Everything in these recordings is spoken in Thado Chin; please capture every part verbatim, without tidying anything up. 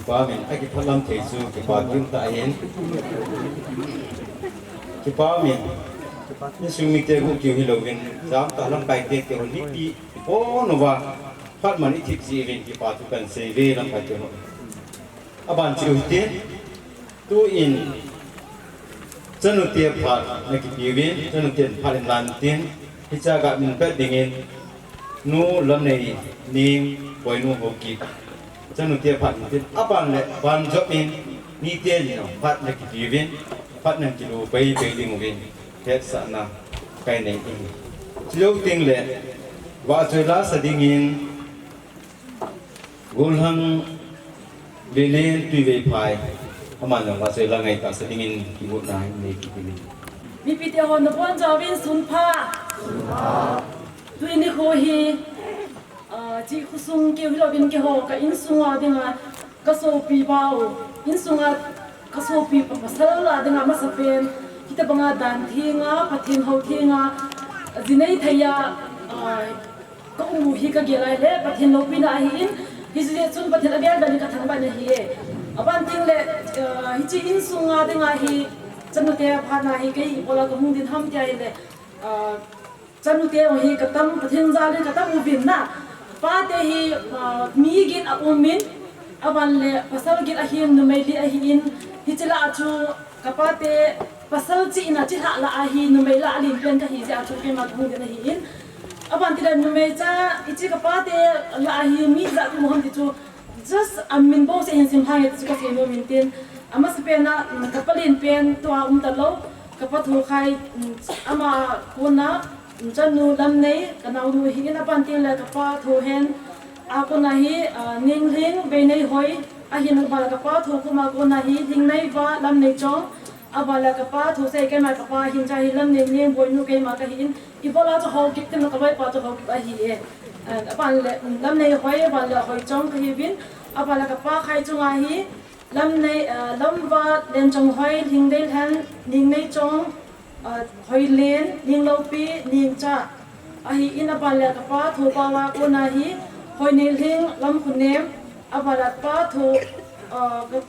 Pa min a kiphalam thei chu kipa kim ta ahin. Kipa min insung mite gu kiu hi louvin, jam ta lamkai te te hon nipi ipo nova phat man i thip ji vin kipa thu kan sei ve lamkai te hon. Aban chu hi te tu in Chanu te phat na kipiuvin, chanu te phat in lan tin, hicha ga min pet dingin, nu Lamnei Ning, Boinu Haokip. Chanu te phat in tin, aban le, ban jop in, ni te ni no, phat na kipiuvin, phat na kilu pai pai ding uvin, hetsahna kai nei in. Chilou ting le, vahchoi la sa dingin, Golhang Lelen Tuiveiphai, aman jong vahchoi la ngai tahsa dingin kigotna nei kit in. Mipite ho nabonchauvin sunpha. Tuni nikho hi, ah, chi khosung keu hilouvin keiho ka insung a dinga ka sopi vau, insung a ka sopi pa pasal a dinga masapen, hitabanga dan thenga, Pathen hou thenga, jinei thei a, ah, Ka um u hi ka gel a ahile, Pathen loupina ahin, hijeh chun Pathen abel bel in ka thangvah in ahi e. Aban teng le, eh, hiche insung a dinga hi, chanu te phat na hi kei ibola ka hung ding ham tia ahile, eh, chanu te jong hi ka tam, Pathen jal in ka tam uvin na. Pa te hi, eh, mi gin a um in, aban le pasal gin ahin, numei li ahin, hiche lah a chu, Ka pa te pasal chihna chilhah lah a hi numei lah a len pen ka hi jeh a chu keima ka hung ding ahi in. Aban tile numei cha, hiche ka pa te lah a hi mi ijat um ham ti chu just a min bou seh hin sim lhang e ti chu ka sei nom in tin. Amasapen a, mm, ka pa len pen tua um talou. Ka pa Thokhai, mm, ama kona Chanu Lamnei, ka naonu hi in aban teng le ka pa Thohen, a kona hi, ah, Ninglhing, Beineihoi, ahin aban le ka pa Thokhum a kona hi Lhingneiva, Lamneichong, aban le ka pa Thosei keima ka pa hin cha hi Lamneining, Boinu keima ka hi in, ibola chu Haokip tin ka loipa chu Haokip ahi e. Ah, aban le, um, Lamneihoi, aban le Hoichong ka hi uvin, aban le ka pa Khaichung a hi, Lamnei, ah, Lamva, Lenchonghoi, Lhingdeilhen, Ningneichong, ah, Hoilen, Ningloupi, Ningcha. Ahi in aban le ka pa Thopao a kona hi, Hoineilhing, Lamkhunem, aban le ka pa Tho, ah, ka,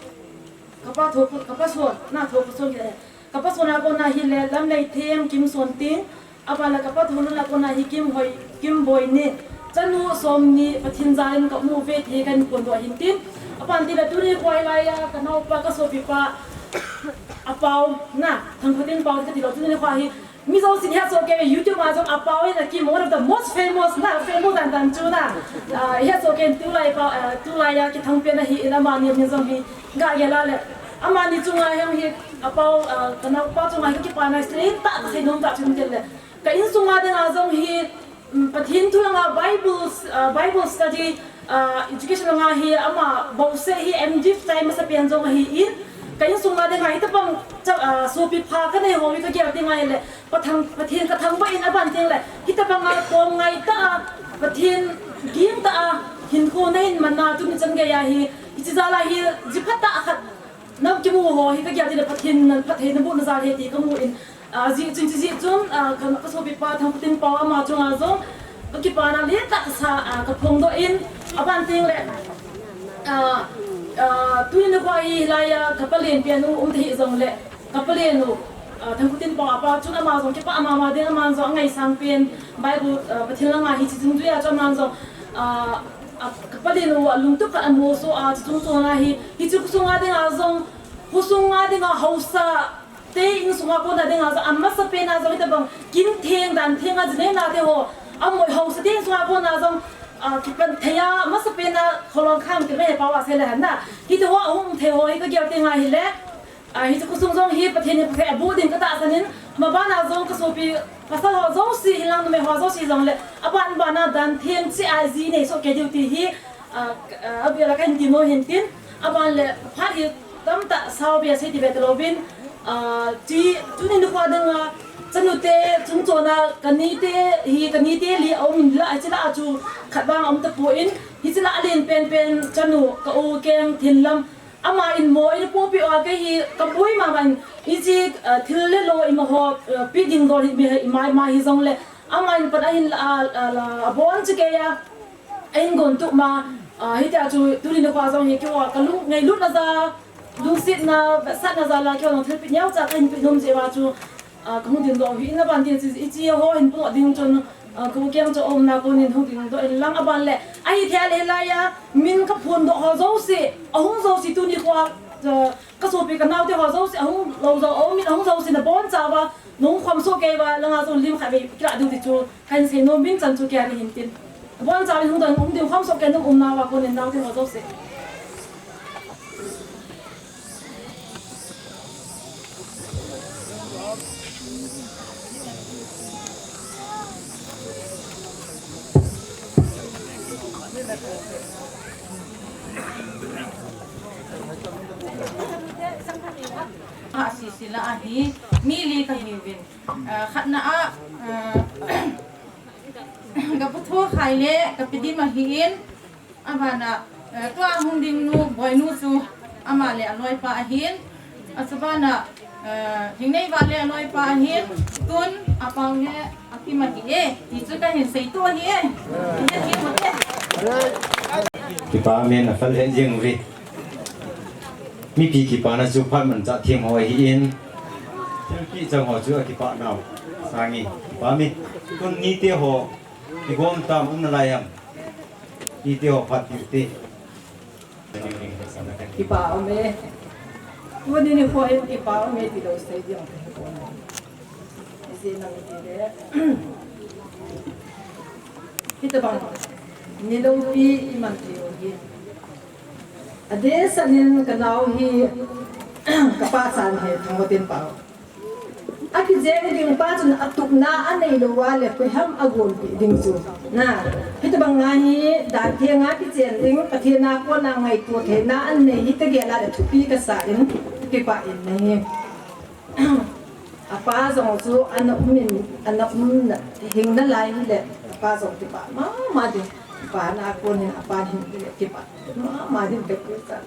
ka pa Tho, ka pa Son, na Tho, ka Son ke, ka pa Son a kona hi le, Lamneithem, Kimsonting, aban le ka pa Tholun a kona hi Kimhoi, Kimboining. Chanu somni Pathen jal in ka um uve ti hi kahin phondoh ahin tin. Aban tile tuni nikho a hilai a ka naopa ka sopipa a pao na, Thangkhoting pao kati lou tuni nikho a hi. Mi jousen het soh kei uve YouTube a jong a pao in a kim one of the most famous na, famous dan dan chu na. Ah, het soh kei tulai pao, ah, tulai a kithang pen ahi in amani min jong hi ga gel a le. Amani chunga hi a pao, ah, ka naopa chunga hi ka kipana strain tah ka sei nom tah chu tin le. Ka insung a dinga jong hi, um, Pathen thu langa Bible, uh, Bible study, uh, education langa hi ama bouseh hi M.Div chai masapen jong ahi in, ka insung a dinga hitabang cha, uh, sopi pha ka nei ho hi ka gel teng ahile, Pathen, Pathen ka thangvah in aban teng le, hitabanga kom ngai tah a, Pathen ging tah a, hinkho na hin man a, tuni chan gei a hi, hiche jal a hi, ji phatah khat, na kimu ho hi ka gel teng le Pathen na phatthei na boh na jal ahi ti ka mu in, ah, jeh chun, chujeh chun, ah, ka, ka sopipa Thangkhoting pao ama chunga jong ka kipana letah sa, ah, ka phongdoh in, aban teng le, ah, ah, tuni nikho a hi hilai a ka palen pen u um thei jong le, ka palen u, ah, Thangkhoting pao apa chun ama jong kipah mama ding, ama jong angaisang pen Bible, ah, Pathen langa hiche dungjuia chu ama jong, ah, ah, ka palen u alungtup khat amoso a, chu chung chon a hi, hiche khosung a dinga jong, Khosung a dinga haosa te insung a kona dinga jong, amasapen a jong hitabang kin theng dan theng a jinei na te ho. Amoi haosa te insung a kona jong, ah, kipan thei a, amasapen a kholong khang ti me he pao a sei le hen na. Hiti ho ahung thei ho hi ka gel teng ahile. Ah, hiche khosung jong hi Pathen in phatthei aboh ding ka tahsan in, maban a jong ka sopi pasal ho jouse hinlang numei ho jouse jong le, aban ban a dan theng cheh a ji nei soh kei diu ti hi, ah, ah, abel a kahin ti nom hin tin, aban le phat hi tamtah sao bia sei ti be talouvin, ah, chi, tuni nikho a dinga, chanu te, chung chon a, ka ni te, hi ka ni te li aum in la, hiche lah a chu khat vang aum tapon, hiche lah a len pen pen, chanu, ka u keng, Thinlam, Ama in mo in popi a kei hi ka boi mama in, hiche, ah, thil le lo ima ho, ah, pe ding dol hi mi hi, ima, ima hi jong le, ama in pan ahin la, ah, ah, la, abon che kei a, ahin gon tup ma, Ah, hitia chu tuni nikho jong hi keiho kalung ngailutna jal, lungsetna, vetsahna jal a keiho jong thilpeh neocha kahin peh nom jeh uva chu, ah, kahung dingdoh u ahin, aban tin chu hiche ho hin podoh ding chun, ah, ka u keng chu aumna konin hung dingdoh in lang, aban le ahi thei le hilai a min kaphondoh ho jouse, ahung jouse tuni nikho a, ah, kasopi kanaote ho jouse ahung lou jou, aum in, ahung jouse nabonchauva nahung khom soh kei uva, langa jong lim khat vei kilah diu ti chu kahin sei nom in, chan chu kei a nahin tin. Nabonchauvin hung ding, hung ding khom soh kei, naum umnauva konin naote ho jouse. Ah, sisi la ahi, mi li kahiuvin. Ah, khatna a, ah, ka Pu Thokhai le ka Pi Dim ahin, abana, ah, tua hung ding nu, Boinu chu ama le aloipa ahin, achubana, ah, Hingneiva le aloipa ahin, tun Apao le Akim ahi e, ti chu kahin seito ahi e. Kipa ume, naphal lheh jeng uve. Mipi kipana chu phat manchah them ho ahin, thilpeh chang ho chu akipah nau sangin kipa ume. Tun nite ho, igom tam, um nalai ham? Nite ho phat tiu te. Kipa ume. Tuni nikho hin kipa ume tilou sei ding kahipon. Ijeh inem itile, hitobang ni loupi iman thei u hi. Adeh sah in kanao hi kapachat ahi, Thangvatin pa. Akijeng ding pa chun atupna anei louva le koiham agonpeh ding chu. Na, hitobang a hi dan thenga kichen ding, Pathen a kona ngaito theina anei hi kagel a le thupi kasa in, kakipah in ahi. Apa jong chu ana um in, ana um na, hing nalai hile, apa jong kipah mama ding. Apa na kon hin, apa hin kipah mama ding, kipah sa.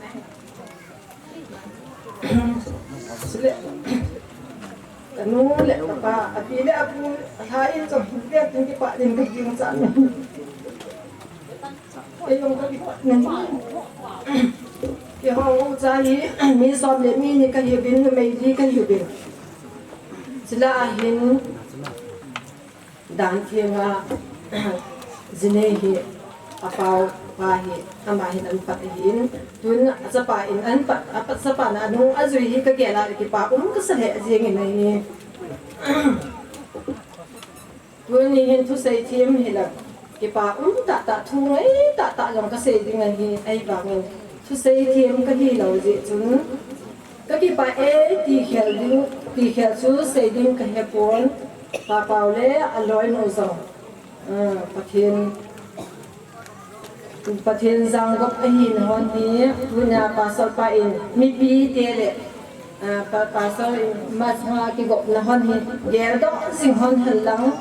Chule, kanu le kapa, api le apu, ahin jong hin le tin kipah ding, kaging chan. Ei jong kakipah ding. Keiho ucha hi, mi som le mi ni kahiuvin, numei li kahiuvin. Chule ahin, dan thenga, jinei hi, Apao pa hi, ama hin anpat ahin, tun achapa in anpat, achapa na anung ajui hi kagel a le kipa um kasa lheh jeng in ahi. Tuni hin thusei them hi la, kipa um tahtah, thu ngai tahtah jong kasei ding ahi, ahivangin thusei them kahi lou jeh chun, kakipah e ti khel ding, ti khel chu sei ding kahepon, Pa Pau le aloinu jong, ah, Pathen, Pathen jangop ahi nahon hi, tunia pastor pa in mipi te le, ah, pa, pastor in masanga kigop nahon hi, geldoh jing hon hen lang,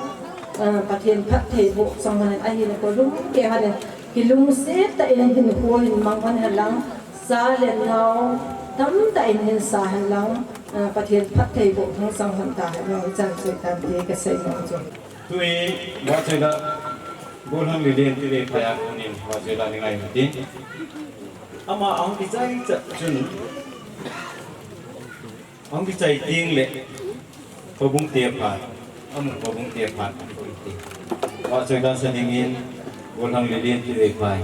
ah, Pathen phattheiboh chang hon hen ahi nako lum kei hon in, kilungset tah in hinkho hin mang hon hen lang, cha le nao tamtah in hin sa hen lang, ah, Pathen phattheiboh hung chang hon tahen lang, ichan chu tante kasei nom chu. Tui, Vahchoila, Golhang Lelen Tilephai a konin, Vahchoila ni ngai hite. Ama ahung kichai chat chun, ahung kichai teng le, pabung te phat, amu pabung te phat, Vahchoila sa dingin, Golhang Lelen Tilephai.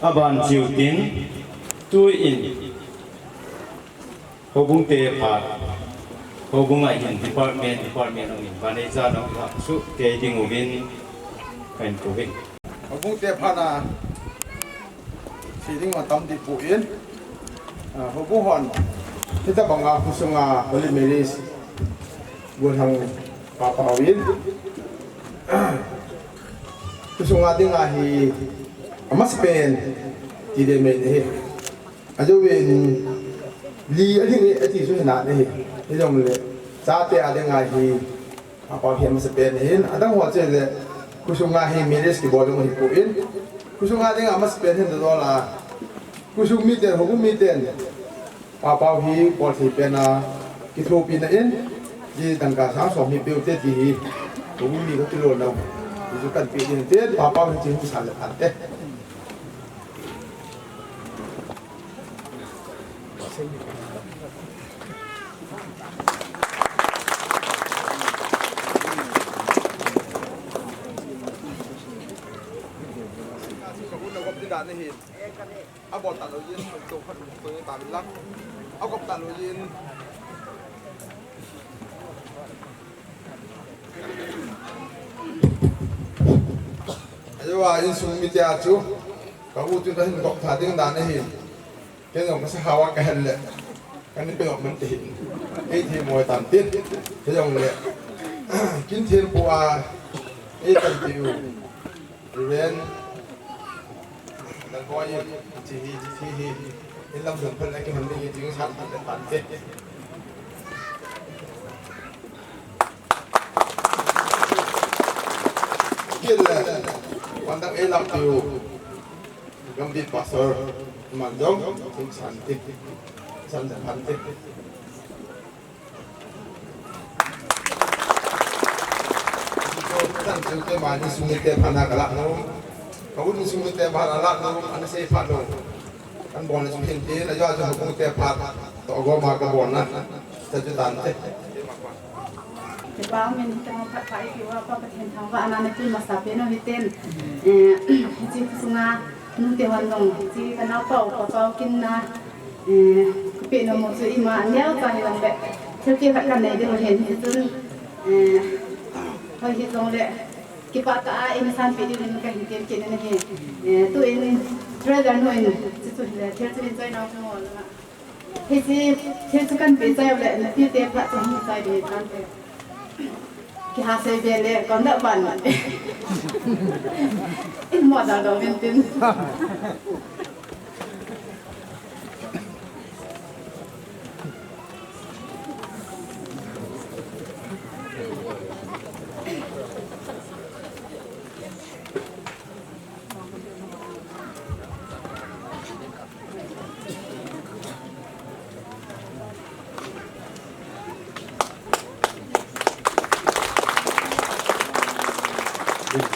Aban chiu tin, tu in, houbung te phat, houbung a hin department, department ong in, manager ong in, su kei ding uvin, kahin kou ve. Houbung te phat a, si ding ma tam di pu in, a, houbung hon, hitabang a, khusunga, Holy Mary's, Golhang, Papa Win. Khusunga dinga hi, amasapen, ti de men hi. Ajo ven li a ding e, ati su hina ne hi. Hijongle, chate a dinga hi, apa hi amasapen hin. Adang ho chule, khusunga hi Mary's kibol ding hi pu in. Khusunga dinga amasapen hin dola. Khusung miten, houbung miten. Papa hi bol thei pen a, kithopi na in. Ji dangka sang som hi peu te ti hi. Houbung mi ko kilo nau. Ji kan pi din te, papa hi chin sa le phan te. A bol ta lou jin, to khat to ta lang. A kop ta lou jin. Ajo a insung mite a chu, ka u chu ka hin kop tha ding dan ahi. Kei jong ka sa hawa ka hen le. Ka ni pe man te hin. Ei thi mo tan tin. Kei jong le. Kin thil pu a. Ei kan ti u. Reverend. Dan ko ai. Ti hi, ti hi. In lam dun pal aki man ni ti sa tan te. Kei le. Wan dang ei lam ti u. Gambih Pastor, man jong, sing santi, san santi. San santi mani sung te phana kala no, kau ni sung te phana la no, ana sei pha no. Kan bon sung te, na jo jo sung te pha, to go ma ka bon na, sa ju tan te. Kipa min hi tamo phat pha i kiwa pa Pathen thangvahna napeh masa pen u hiten. Eh, hiche sunga nute hon jong hiche ka naopa u Papa u kin na Eh, ka pehna mo chu ima neocha hijongle, thilpeh khat kanei diu ahin, hichun, eh, hoi hijongle, kipah tah a eisanpeh diuvin kahin temkit in ahi. Eh, tuin, treasurer nu in, chuchu hile, thil chu hin choinau mo langa. Hiche, thil chu kanpeh chai uleh, napite phat chu hin chai ding tante. Kihasei be le, kon da ban. In mo da do men tin.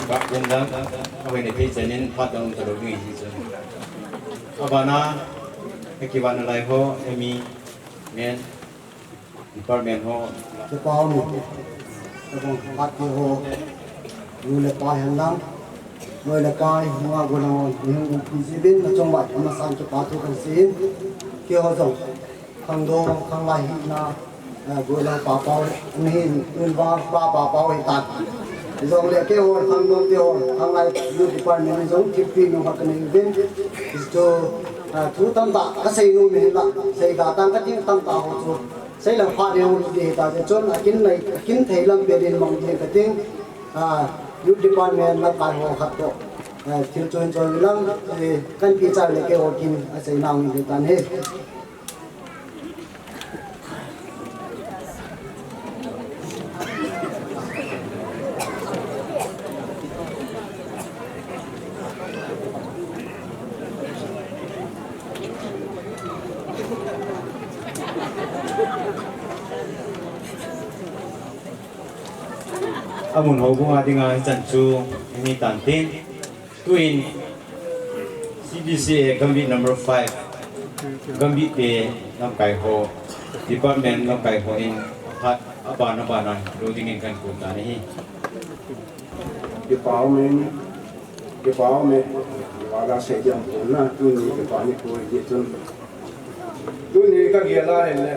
Ba, kum da, ahoina thei chanin phat dang talou ding ahi chu. Abana, akivan nalai ho, M E, men, department ho. Kipa um e. Tabang phat ho, nu le pa hen lang, loi le kai, nungah gollhang ho, nihung umpi jiuvin, nachung uva amasan kipa thu kahin seiyin, keiho jong. Khangdong, khanglai hina, eh, gollhang pa pao, mihin, unva, pa, pa pao hitan. Hijongle keiho, khangdong keiho, khanglai youth department jong, thilpeh nung khat kanei uvin. Hichu, eh, thu tamtah, kasei nom ahinla, sei da tang kating tamtah ho chu. Sei lang phat ding ho ding hita, chun, akin nei, akin thei lam beh din mang ding kating, ah, youth department lamkai ho khat toh, eh, thil chon chon lang, eh, kanpeh chai le keiho kin, asei nau ding tan ahi. Amun houbung a dinga hichan chu, hini tan tin. Tuin C B C A Gambih number five, Gambih te lamkai ho, department lamkai ho in phat aban aban a lo dingin kakou tan ahi. Kipa um e, kipa um e, kipa la sei diam pon na, tuni kipa nikho hi chun. Tuni kagel a hile,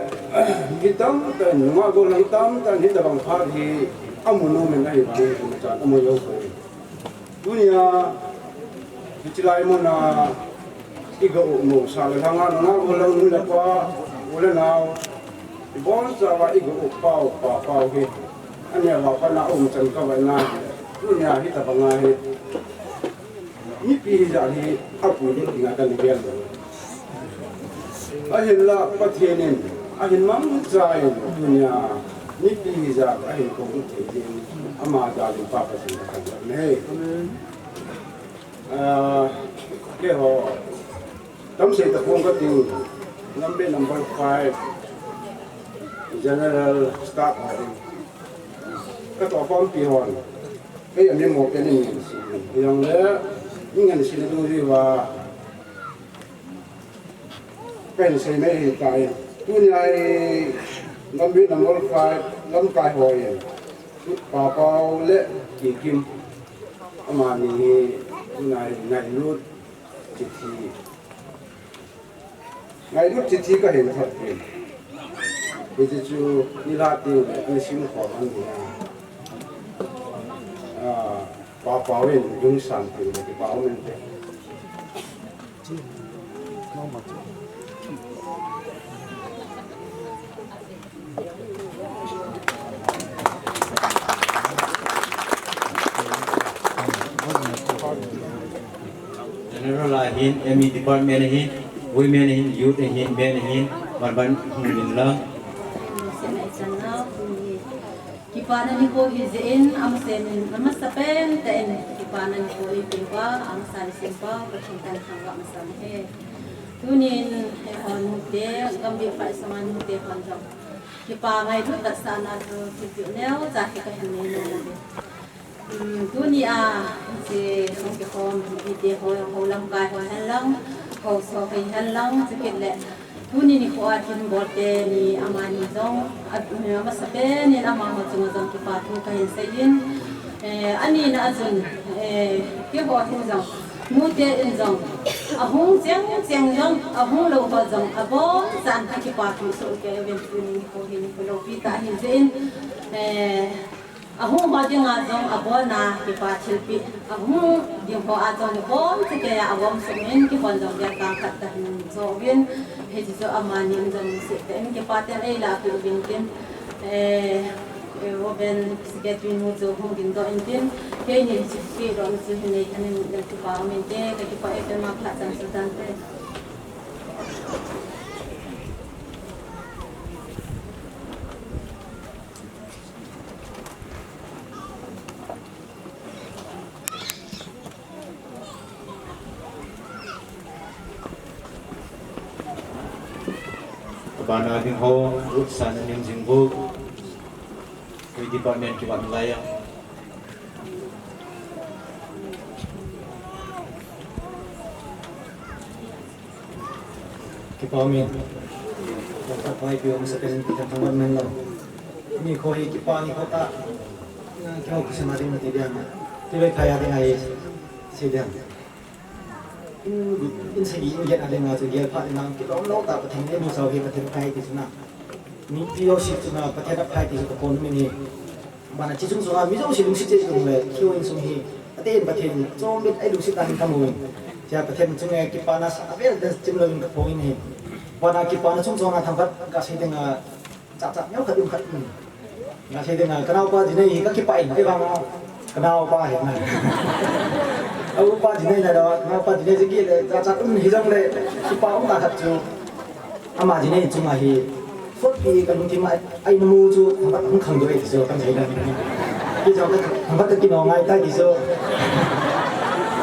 mi tamtah in, nungah gollhang tamtah in hitabang phat hi amu nom in ahivangin, chan amu lou poi. Tunia, hiche lai muna, iga um mosah le lhanga, nungah gollhang nu le pa, u le nao, ibonchauva iga um pau, pa pau hi. Aneo a pat na um chan kavai na, tunia hitabang ahi. Mipi hijat hi apui ding dinga kana gel lou. Ahinla Pathen in ahin mangcha in tunia mipi hijat ahin kou thei ding, ama jal in Pa Pathen kathangvah e. Ah, keiho tamsei tapong kating, Gambih number five, General Staff ho in katoh pampi hon, kei a mi mo kei in ngense, hijongle, ngense na dungjuiya kahin sei mai ahitai. Tunia hi Gambih number five lamkai ho in, Pa Pau le Kikim, amani hi tunia hi ngailut chithi, ngailut chithi kahin thot in. Hiche chu nilhah teng le ana simkhom ahi. Ah, Pa Pau in lungsan teng le kipa um inte. General ahin, M E department ahin, women ahin, youth ahin, men ahin, ban ban hung in lang. Kipana nikho hijeh in, amasapen in, amasapen tah in, kipana nikho eipeuva, amasa in simpa, Pathen kathangvah masang e. Tunin, eihon nute, Gambih phai sunga nute hon jong. Kipa ngailut tah sahna chu, thilpeh neocha hi kahin nei nom e. Um, tunia, hiche hung kikhom, mipite ho, ho lamkai ho hen lang, ho sopi hen lang, chukit le, tuni nikho a kinbol teni amani jong, a, amasapen in amaho chunga jong kipa thu kahin seiyin, eh, anina a chun, eh, keiho hi jong, Nute in jong, ahung cheng cheng jong, ahung lou ho jong, abon chan kakipa thu soh kei uvin tuni nikho hi nikho loupi tah ahi jeh in, eh, ahung ho dinga jong abon a kipa thilpeh, ahung ding ho a jong abon cheh kei a agom sum in kihon jong dia kang khat kahin jo uvin, hiche chu amani in jong niseh tah in kipa ten eilah peh uvin tin, eh, Eh, Women Secretary nu chu hung dingdoh intin, keini hiche keidohna chu hin nei kha nin, kipa um inte, kakipah e, phat chang chu tante. Abana ding ho, Ruth San Nim Jingbu, koi department kibat lai a. Kipa umin. Kipa pai pi um sa pen pi thang thang man lo. Nikho hi kipa nikho tah. Na kihou kisei na ding nati diam. Ti loi phai a ding ahi. Sei diam. In, in sagi in get a ding a chu gel phat in lang kilom lou tah Pathen in eimusah u hi Pathen aphai ti chu na. Mipi jouse chu na Pathen aphai ti chu kaphon umin ahi. Abana hiche chung chunga mi jouse lungset cheh jongle, hiche insung hi, atin Pathen chonbut a ilungset dan kamu in. Hiche a Pathen chunga kipana sah avel dan chim louvin kaphong in ahi. Abana kipana chung chunga thangkhat kasei dinga, chapchap neo khat um khat um. Kasei dinga, kanaopa dinei hi kakipah in, ahivanga, kanaopa hi na. Aupa dinei na lo, kanaopa dinei jeh kile, chapchap um hijongle, kipa um tah khat chu. Ama dinei chunga hi, sotpi kalungthim a, a in mu chu, thangkhat hung khangdoh e ti chu, kasei dan. Ti chu, thangkhat kakinung ngai tai ti chu.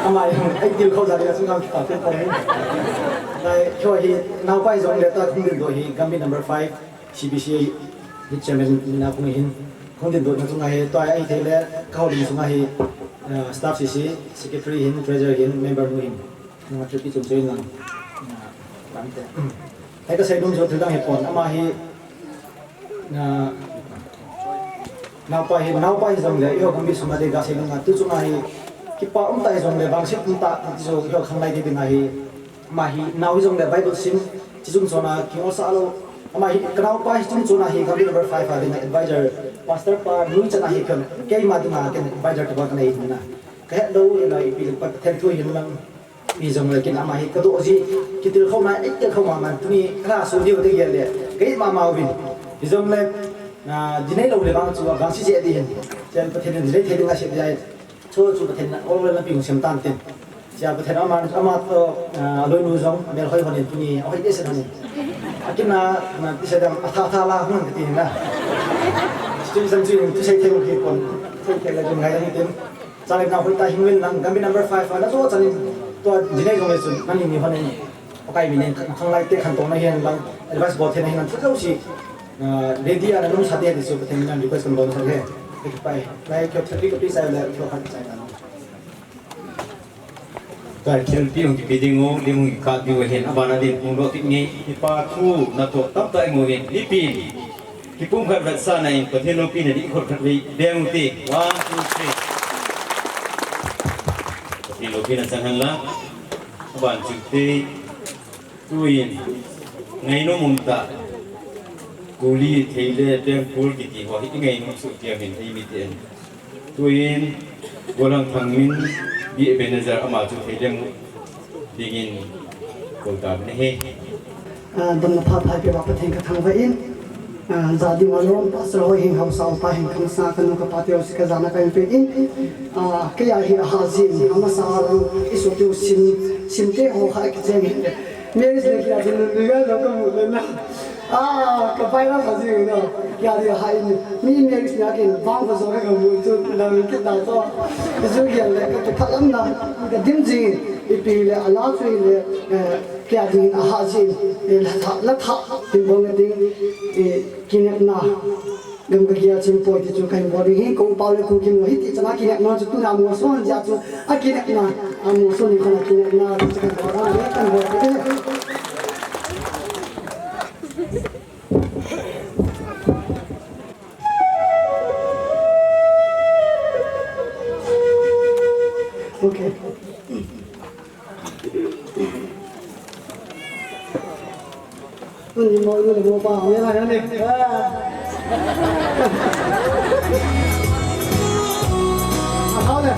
Ama hi, eitilkhou jeh a chu ngam kipa pen tai. Lai, keiho hi, naopa hijongle tua hung dingdoh hi, Gambih number five, C B C A, hi chairman na kong hin, hung dingdohna chunga hi, tua ahithei le, kahoulim chunga hi, ah, staff C C, secretary hin, treasurer hin, member nu hin. Nunga chu kichun chun lang. Na, lamte. Hei kasei nom chu thil dang hipon. Ama hi, na, naopa hi, naopa hijongle, eiho Gambih sunga ding kasei nom a, tu chunga hi, kipa um tah hijongle, vangset um tah, ti chu eiho khanglai te dinga hi, ama hi, nao hijongle, Bible sim, hiche chung chona, kingol sah lou. Ama hi, kanaopa hiche chung chona hi, Gambih number five a dinga advisor, pastor pa, nui chan a hi, keima dinga, ken advisor tobang kanei hi na. Kahet lou, ila ipi le Pathen thu hin lang. Hijongle ken ama hi kadoh jeh, kitilkhou na, eitilkhou mama, tuni kala so diu kagel le, ka-it mama uvin. Hijongle, ah, dinei lou le vang chu, vangse jeh ding hin. Chule Pathen in dinei thei ding asei jeh. Chu chu Pathen in always lampi hung sem tan tin. Chule Pathen ama, ama toh, ah, aloinu jong, amel hoi hon in tuni, ahoi behseh hon in. Akin na, na, ti sei dam, atha tha la hon kati na. Chu sam chu, chu sei thei u hi kon, sei thei le jong ngai dam tin. Chale nao hoitah hing uvin lang, Gambih number five a, najo chanin, tua dinei jong le chun, nani ni hon in, Pakai min in, khanglai te khantou na hihen lang, advice bol thei na hihen lang, thil jouse, ah, ready a na lungsa te ti chu, Pathen min in request kan bol sa he. Kipa e, lai kyo thil pi ka pi sa le, kyo khat sa ta. Tua thil pi hung kipe ding u, lim hung kikat diu ahin, abana din hung doh kit nge, kipa thu natoh tamtah imu hin, mipi in. Kipumkhat vetsahna in Pathen loupina ding khut khat vei beng ute. One, two, three. Pathen loupina chang hen lang. Aban chute. Tuin. Ngainom um tah. Kuli, theile, pengkul kiti ho hi ngainom soh kei hin eimi ten. Tuin, Golhang Thangmin, Bishop Ebenezer ama chu theilem dingin kou tauvin ahi. Ah, damna pha pha peuva Pathen kathangvah in, ah, ja ding alom, pastor ho hin, haosa upa hin, kamasanga kanu kapa teho jouse kajana kahin pe in, ah, kei a hi ahah jin, amasa a lang, isopi u sim, simte ho kha kicheng in. Marriage le kia ding lui ga lo kamu le na. Ah, ka pai la ka jing no. Kia dia hai ni. Mi mi ris na kin bang ko so ka mu chu la mi kit na to. Ju kia le ka pha lam na. Ka dim jing. Ipi le ala chu le, eh, kia ding ahah jing. Eh, la tha, la tha. Tin bong ding. Eh, kinep na. Gam ka kia chin poi ti chu kahin bol ding hi, kong pau le kong kin lo hi ti chana kinep na chu tuna mo son ja chu a kinep na, a mo son ni khana kinep na ti chu kahin bol ding, kahin bol ding. Okay. Rupa, ye la, ye la. Ah. Ahau le.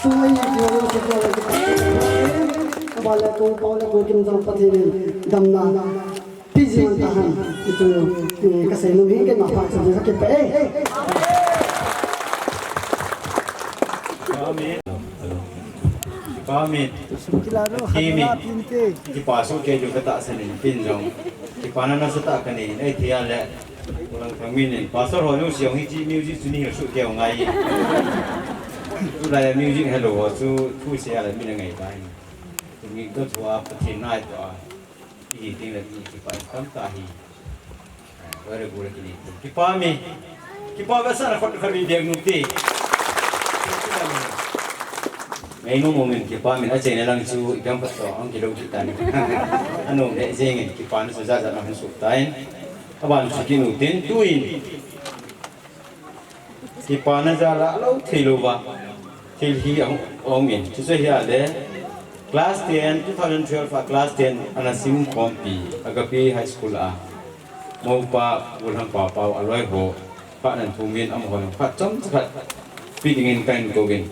Sung a i kiu, kiu, kiu, kiu. Ka ba le ko, ko le ko, kim jong Pathen in damna peh jing tahen. Hichu, eh, ka seinom hi keima phat chu ka kipah e. Amen. Amen. Amen. Kipa soh kei diu ka tahsan in, tin jong kipana nasatah ka nei in, ahithei a le, Kulang Thangmin in, Pastor ho nu siong hi chi music chu nei hil soh kei u ngai. Tulai a music helou ho chu, thu sei a le min angai tai. Tuni ka thu a Pathen na ito a. Ihi ting le ti kipa tamtah hi. Very good, kini. Kipa mi. Kipa ba sa na khot khami diag nu ti. Ngainom um in kipa mi, achaina lang chu ipi ham khat toh ahung kilou kit tan. Anom le jeng in kipana chu jat jat a hung soh tan. Aban chu kinu tin tuin. Kipana jal a lou thei lou va. Thil hi ahung, ahung in, chuche hi a le, class ten, two thousand twelve a class ten, ana sim khompi, Agape High School a, Mopa, Bulhang Papa, aloi ho, phat nan thum in, amaho, phat chomcha khat, pe dingin kahin kouvin.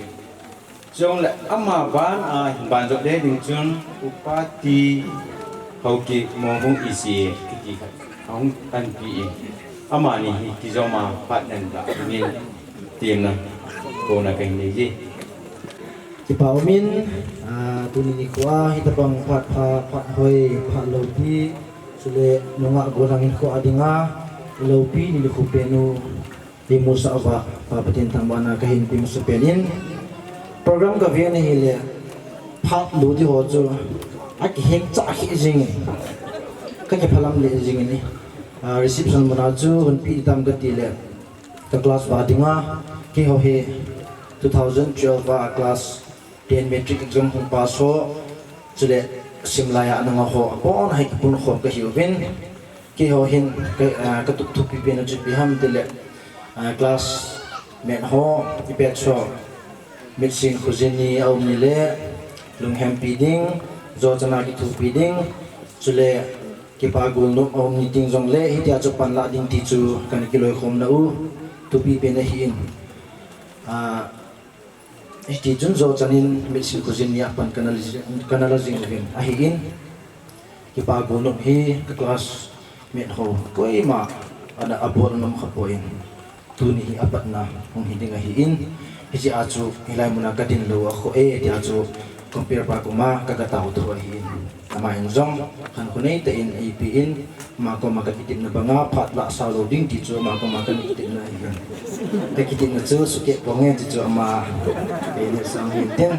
Chule, ama ban a, hin ban jot le ding chun, Upa T Haokip Monghung E C A, kiti khat, ahung tanpi in. Amani hi kijom a, phat nan la, min, Tin na, kona kahin nei ji. Kipa umin, ah, tuni nikho a, hitabang phat pha, phat hoi, phat loupi, chule nungah gollhang hinkho a dinga, loupi, nilu khu penu, imusah uva, Pa Pathen thangvahna kahin pe masapen in, program kave na hile, phat lou di ho chu, akiheng cha khi jing, kakiphalam le jing ni, ah, reception muna chu, hunpi tam kati le, Ka class ba dinga, keiho hi two thousand twelve a class ten matric exam hung pass ho, chule simlai a nanga ho, abon a hi kipun khom kahiuvin. Keiho hin, ka, ah, katup thupi pen a chu ipi ham tile, ah, classmate ho, i batch ho, mitsin khojin ni aum ni le, lunghempi ding, jochan a kithopi ding, chule, Kipa golnop aum ni ding jongle, hitia chu panla ding ti chu kana kiloikhomna u, thupi pen ahin. Ah, hiti chun jochan in mitsin khojin ni a pan kana la jing, kana la jing uvin ahin. Kipa golnop hi ka classmate ho koima ana abol nom kha poi. Tuni hi apatna hung hi ding ahin, hiche a chu hilai muna kadin lou akhoh e, tia chu compere pa koma kaga tao thu ahin. Ama in jong, khankho nei tah in eipe in, ama koma kakitepna banga phat lah sao lou ding ti chu ama koma kakitepna ahin. Kakitepna chu sukeh ponge ti chu ama eina sang hin tin.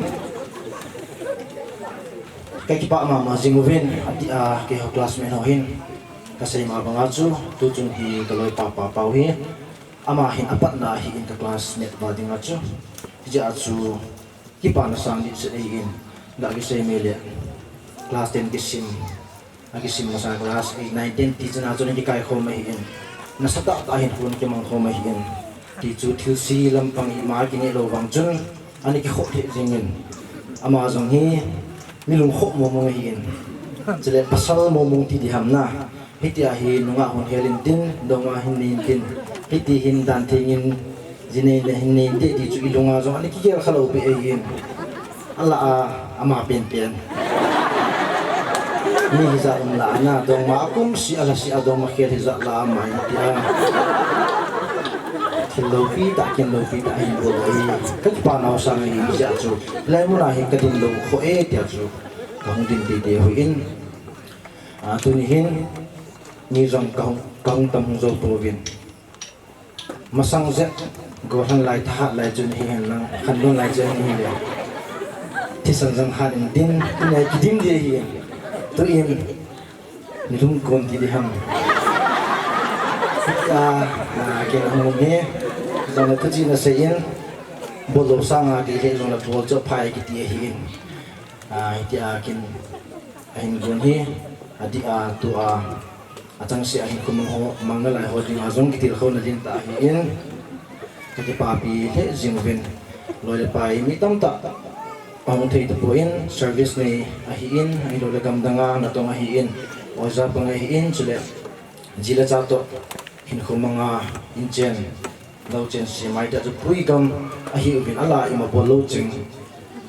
Kakipah mama jing uvin, atia keiho classmate ho hin. Kasei ma banga chu, tuchung hi kaloipa pa Pau hi. Ama hin apatna ahin ka classmate ba dinga chu. Hiche a chu kipana sang dehset ahin. Ga kisei mele class ten kisim. Akisim masa class eight, nine, ten ti chana chun kikaikhom ahin. Nasatah tah hin khun kimangkhom ahin. Ti chu thilse lampang ima kineh lou vang chun. Ana kikhoh thei jingin. Ama jong hi mi lungkhoh mongmong ahin. Chule pasal mongmong ti diham na. Hitia hi nungah hung hel intin, dongma hin nei intin, hiti hin dan thengin, jinei le hin nei inte ti chu ilunga jong ana kigel kha lou pi ahin. Alah a, ama penpen. Mi hijat um lah a na, dongma akum si, alah si a dongma khel hijat lah a ama hitia. Thil loupi tah, kin loupi tah hin bol ahi. Kakipa nau sang ahi, hijat chu. Hilai muna hi kadin lou khoh e tia chu. Kahung din teitei hoi in. Ah, tuni hin, mi jong kahung, kahung tam hung jou pouvin. Masang jep, gollhang lai thahat lai chun hihen lang, khandon lai chun hile. Thisan jong hat intin, tuni kidim ding ahi. Tuin, nilhum kon ti diham. Ah, ah, ken hung um hi, jong le thuchih nasei in, bol lou sanga kei le jong le bol chu aphai kiti ahin. Ah, hitia ken Ahin gon hi, adih a, tua, achangseh a hinkho mang ho, mang nalai ho dinga jong kitilkhouna lentah ahin, kakipapi lheh jing uvin, loi le pai mi tamtah ahung thei tapon, service nei ahin, ahilou le gamdang a natong ahin, oja pang ahin, chule ji le cha toh hinkho manga inchen, louchen semai tia chu puigam ahiuvin, ala ima bol lou cheng,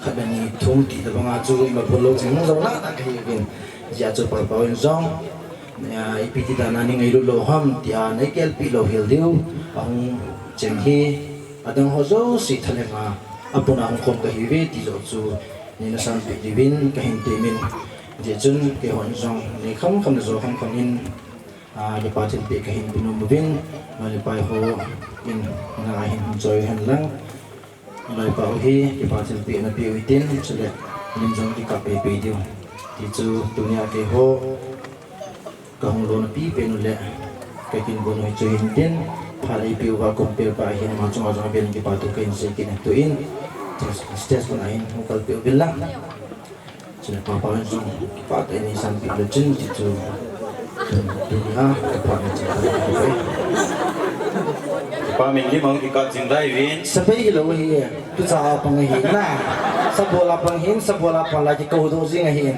khat le ni thum ti tabanga chu ima bol lou cheng hung jou nahtah kahiuvin, hijeh a chu Papa'n jong, eh, ipi ti dan a nei ngailut lou ham tia nei gelpeh louhel diu ahung cheng hi, adang ho jouse thalhenga apuna hung khom kahiuve ti joh chu neina sanpeh diuvin kahin temin, hijeh chun keihon jong nei khamkham le jo khamkham in, ah, kipa thilpeh kahin pe nom uvin, loi le pai ho in, nanga hin hung choi hen lang. Loi le pai ho hi, kipa thilpeh napeh u hitin, chule, lim jong kikap peipei diu. Ti chu, tunia keiho, kahung lona pipen u le, kakin gon u hi chu hintin, phat eipeh uva compare pa hin, ama chunga jong avel in kipa thu kahin sei kit e tuin, stage, stage kona hin, hung kalpeh uvin lang. Chule Papa'n jong, kipah tah in eisanpeh le chun ti chu, tun, tunia, kaphatna chu, Pa min lim ang kikah jing lai vin. Sabai hilou hi, tucha a pang ahi na. Sabol a pang hin, sabol a pang la kikou doh jing ahi.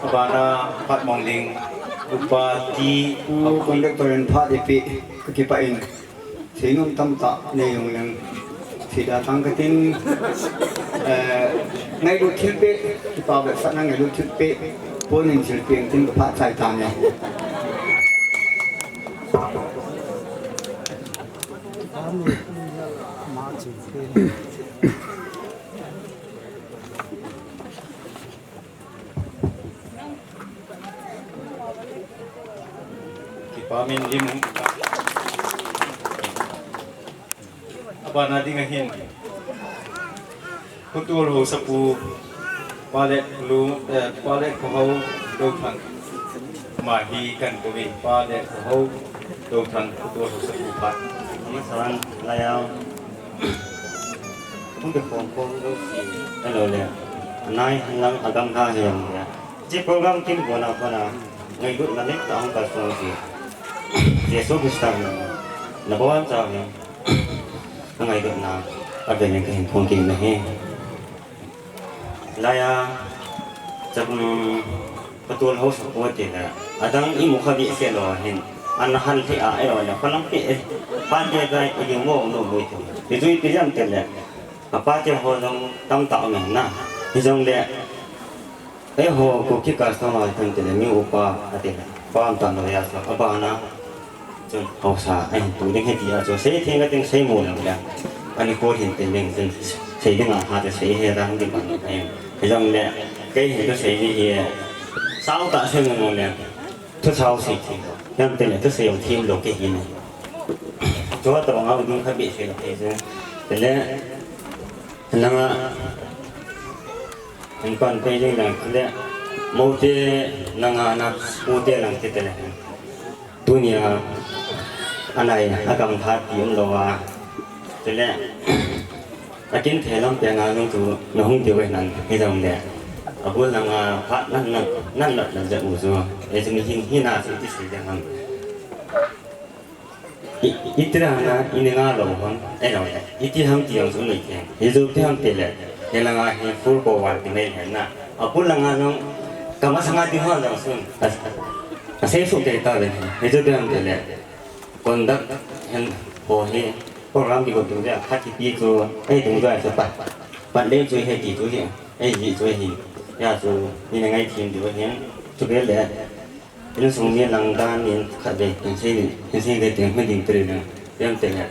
Abana phat mong ding, Upa T. Pu conductor in phat eipeh, kakipah in. Seinom tamtah nei jong leng, seida tang katin, eh, ngailut thilpeh, kipa vetsahna ngailut thilpeh, pon in thilpeh tin kaphat chai tan e. Kipa min lim. Abana ding ahin. Khotol Haosapu, Pa le Lu, eh, Pa le Khohao Dothang. Ama hi kahin kou ve, Pa le Khohao Dothang, Khotol Haosapu phat. Masan, laiya. Hung kikhom khom jouse, hello le. Nai lang agam ha hiam le. Hiche program kin kona kona, ngailutna letah a hung kalsong jouse, Jesu Christa min, nabonchauvin kangailutna avel in kahin phong kit in ahi. Laiya, chapang, Khotol Haosapu tile, adang imu kha behseh lou ahin, ana hal lheh a, ahilou le, kholang peh, eh, pate kai, eh, mo, mo, mo, mo. Hijeh ijeh ham tile, apate ho jong tamtah um ahi na. Hijongle, eiho Kuki customer ho tile, mi upa, atile, pam tam lou ahi, so, abana. Chun, haosa, ahin tu ding ahi tia chu, seitheng kating seimu lou le. Ani ko hin tin ding chun, sei ding a ha chu sei he dang ding pan ahin. Hijongle, kei hin chu sei ding hi, sao tah seimu le. Thusao sei thei. Hiam tile, thusei jong thei lou kei hin. Chua tabang a ding kha behseh lou kei chu. Tile, langa, in pan pei ding lang, tile, mote, langa na, mote lang, tile. Tunia, anai, agam phat ti umlou a. Chule, akin thei lam pena jong chu, nahung tiu ve nan, hijongle. Abul langa phat nan nan, nan nan nan jat u chu. Hichu hin, hina chu iti sei ding ham. I, iti langa, ini nga lou ham, eh, lou le. Iti ham ti jong chu nei thei. Hichu ti ham tile, hilanga hi full cover ti nei hen na. Abul langa jong, kamasanga ti ho jong sun. As, Asei suh kei ta le, hichu bem te le, conduct hen ho hi, program kigot ding jeh a, khat kipi chu, ei dungjuia chu pat, pat le chu hi ti chu hi, ei ji chu hi, hia chu, ni na ngai thim diu hin, chu bel le, insung mi lang dan in khat ve, hin sei, hin sei ve teng hme ding te le, bem te le,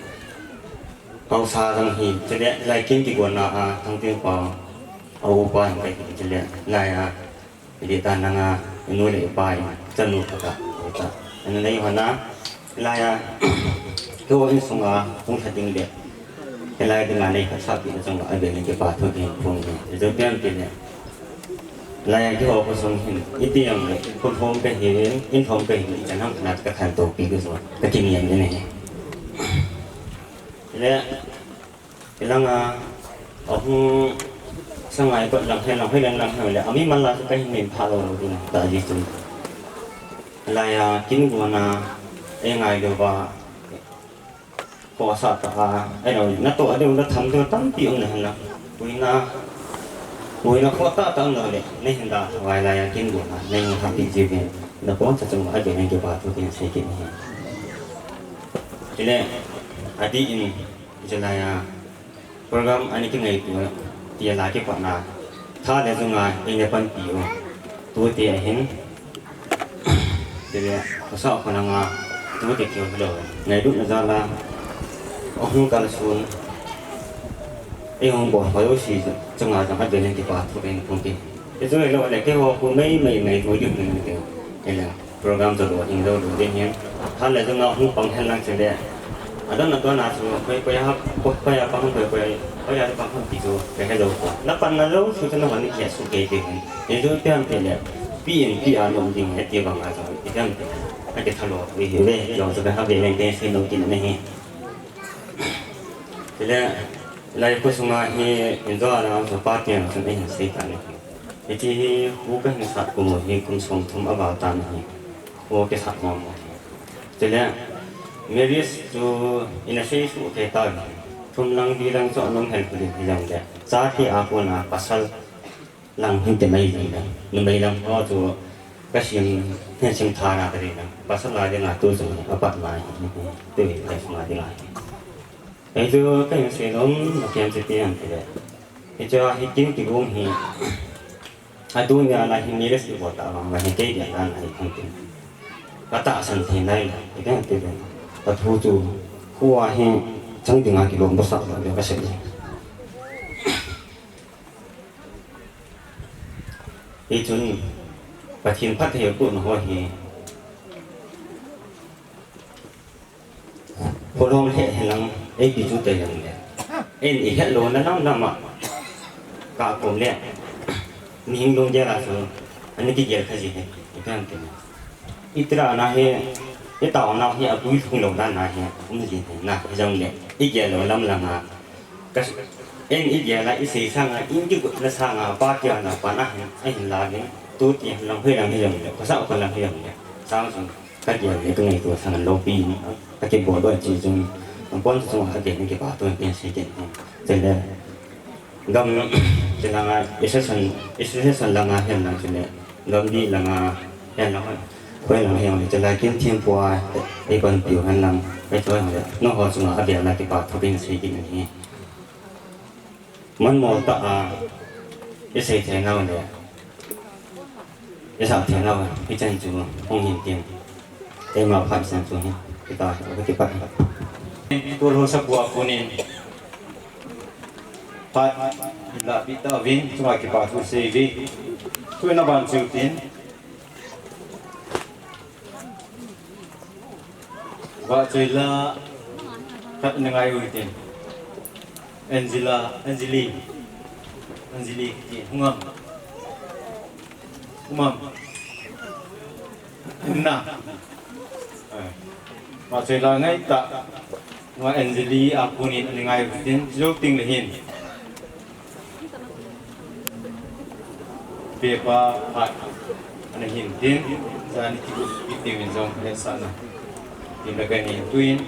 haosa jong hi, chu le, lai kin kigonna a, thang ting pa, a upa hin kai hin chu le, lai a, Hiti tan langa, inu le ipa in, chanu khat a, khat a. Anu nei hon a, hilai a, keiho insunga, hung lha ding le, hilai dinga nei khat sahpi na chunga, avel in kipa thu kahin phong e. Hichu bem tile, hilai a keiho khosung hin, iti jong le, khulhom kahin, inlhom kahin, ichan ham khat a kakhantou pi chu, kakinem in ahi. Hile, Hilanga, ahung sangai kot lang hen lang, hoilang lang hen le, amimal a chu kahin min phalou lou ding, ta ji chu. Hilai a, kin gona, ei ngailu va, khosa ta a, ei lo, natoh diu, natham diu, tampi um na hen lang. Puina, puina khoh tahtah um lou le, nei hin da, vai lai a, kin gona, nei hin tham pi ji uvin, naboncha chunga, avel in kipa thu kahin sei kit in ahi. Hile, adih in, Hilai a, program ani kingaito, tia la kipatna, tha le junga, eina panpi u, tute ahin, tile, khosa khonanga, tute keu hilou, ngailutna jal a, ahung kalson, eihung bol ho jouse, chunga jong avel in kipa thu kahin phong kit. Hichu hilou le, keiho khu mei mei ngaito ding hung keu, hile. Program chu lou hing lou lou ding hin. Tha le junga hung pang hen lang chule. Adon adon a chu koi koi a, koi koi a pang koi koi, koi a pang ham ti chu kahe lou poi. Na panna jouse chu nahon ni kisuh kei ding hin. Hichu ipi ham tile. Pi in pi a nom ding ahi ti banga chu. Ipi ham tile. Akitha lou pi hi ve. Jong chu kaha ve leng te sei lou kit na hi. Tile. Lai khosunga hi injo a lang chu pa tiang chu eihin sei tan ahi. Hiche hi kho kahin sat kum u hi kum somthum aval tan ahi. Kho kisat mong mong hi. Chule, marriage chu ina sei suh kei ta, thum lang, li lang chu anom hen pulin hijongle, chate a kona pasal lang hin ti mai jing le, numei lang ho chu ka sim, hen sim tha na ka ri lang, pasal a dinga tu chu apat mai, tu hi ka sim a dinga. Ei chu ka hin sei nom, a kem che ti an ti le. Ei chu a hi kin kigong hi, a tu nia la hi marriage kibol ta vang la hi kei dia dan a hi thang tin. Ka tahsan thei nai la, hi kan ti le. Ka thu chu, khu a hi chang dinga kilom ba sa la, ka sei le. Hichun, Pathen phattheiho kona ho hi, holhom lheh hen lang, eipi chu tei lang le. Eiin ihet louna lam lam a, ka kom le, mihing lunggel a chu, ana kigel kha ji hi, i kan ti. I tira na hi, i taona hi, a pui lhung lou dan na hi, um ji hi na, hijongle, i gel lou lam lang a, Ka, eiin i gel a, i sei sanga, in kigotna sanga, pa kihona, pa na hin, a hin la ding, tu ti lang, hoi lang, hoi lang, khosa, kholang, hoi lang, sang sung, ka gel le, ka ngaito sanga, lopi, ka kibol doh chi chung, ang pon sung, ka gel ni kipa, tu, pen sei ken, chule, gam, chulanga, association, association langa, hen lang, chule, gam di langa, hen lang, hoi lang, hen lang, chule, kin thim pua, ei pan piu, hen lang, ei choi, hen lang, no ho sung, a gel na kipa, tu, pen sei ken, ni. Manmo tah a, i sei thei nau le, i sa thei nau, hichan chu, hung hin tin. Keima phat chan chu hin, kita, kipat. Tul ho sa bua punin. Phat, la pi ta vin, chunga kipa thu sei vi. Tuina ban chu tin. Vahchoi la khat na ngai u hitin. Angela, Angeli. Angeli kiti hungam. Umam. Umna. Eh. Vahchoi la ngai ta. Nunga Angeli a punin ana ngai u hitin. Jou ting le hin. Pepa phat ana hin tin, jani kibu kiti min jong hetsahna. Tin la ka nei tuin,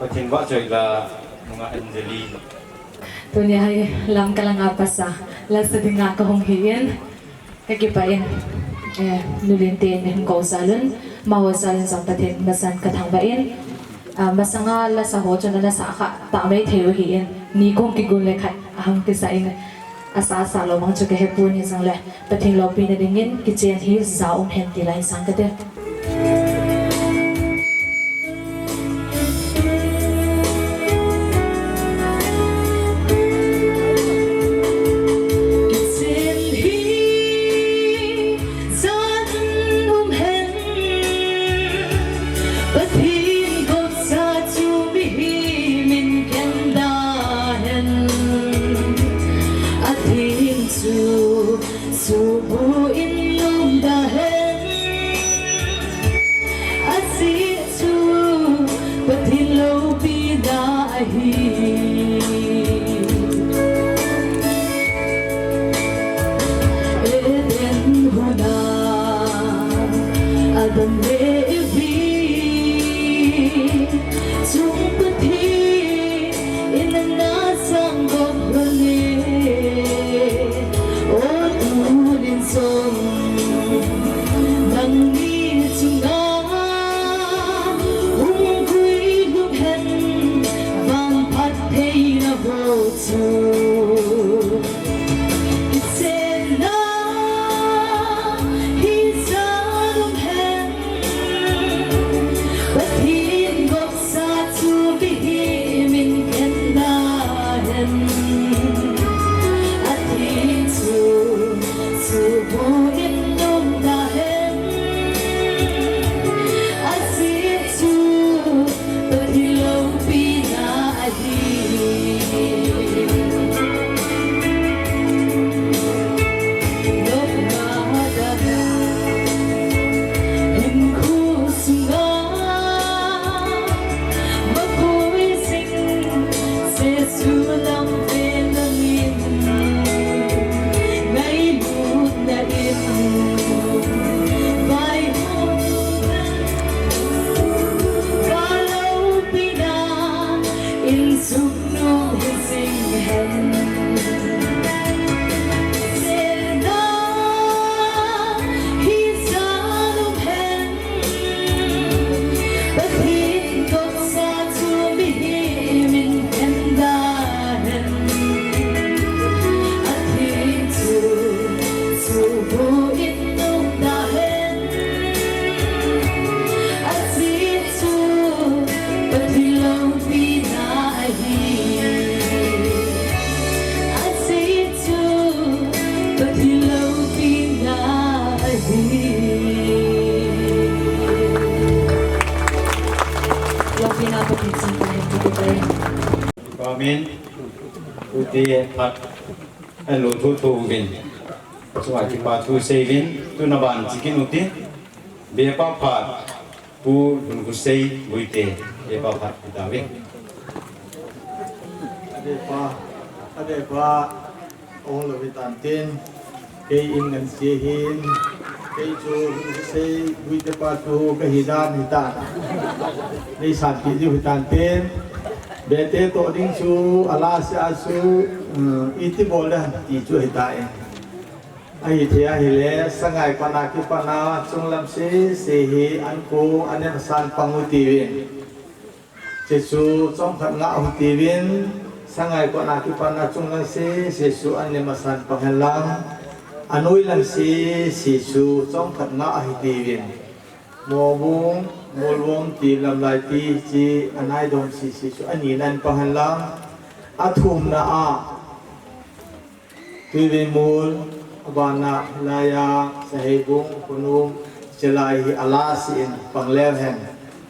Pathen vahchoi la nunga Angeli. Tunia hi lam kalanga pasa, la sa dinga ka hung hi in, ka kipah in, eh, Nulen te in hung kou salun, maho salun jong Pathen masan ka thangvah in, ah, masanga la sa ho chun ana sa kha ta mai thei u hi in, ni kong kigun le khat ahung kisa in, Asa asa lou vang chu ka hepon hijongle, Pathen loupina dingin, kichen hi ja um hen ti la hin sang kate. Kichen hi ja um hen, Pathen gopsa chu mihem in khen da hen. Atheng chu subu in um da hen. Ajeh chu Pathen loupina ahi. Eden huna Adam le Evi chung Pathen in ana sang gop lhon e. O tunin jong nangni chunga hung guilhung hen, vang phattheina ho chu. Kichenna hi ja um hen, Pathen gopsa chu mihem in khen da hen. Atheng chu subu in um da hen. Ajeh chu Pathen loupina ahi. Ute phat, eh, lo thu thu vin. Chunga kipa thu sei vin, tuna ban chikin uti. Bepa phat, Pu Lunkusei Guite, bepa phat kita vin. Abepa, abepa, ong lo hitan tin. Kei in ngan sia hin, kei chu Lunkusei Guite pa chu kahi dan hitan. Nei san ti diu hitan tin. Bete to ding chu, ala sia chu, um, iti bol dan ti chu hitai. Ahi thei ahile, sangai pana kipana, chunglam sese hi, an ko, an em san pang u tiuvin. Jesu chomkhat ngah u tiuvin, sangai pana kipana, chunglam sese chu, an em san pang hen lang. Anoi lang sese chu, chomkhat ngah u tiuvin. Mobung, Molvom ti lamlai ti chi, anai dom sese chu, ani nan pang hen lang. Athumna a, Tuivei mol, abana hilaiya, Saheibung, Khonung, chelai hi ala si in pang leu hen.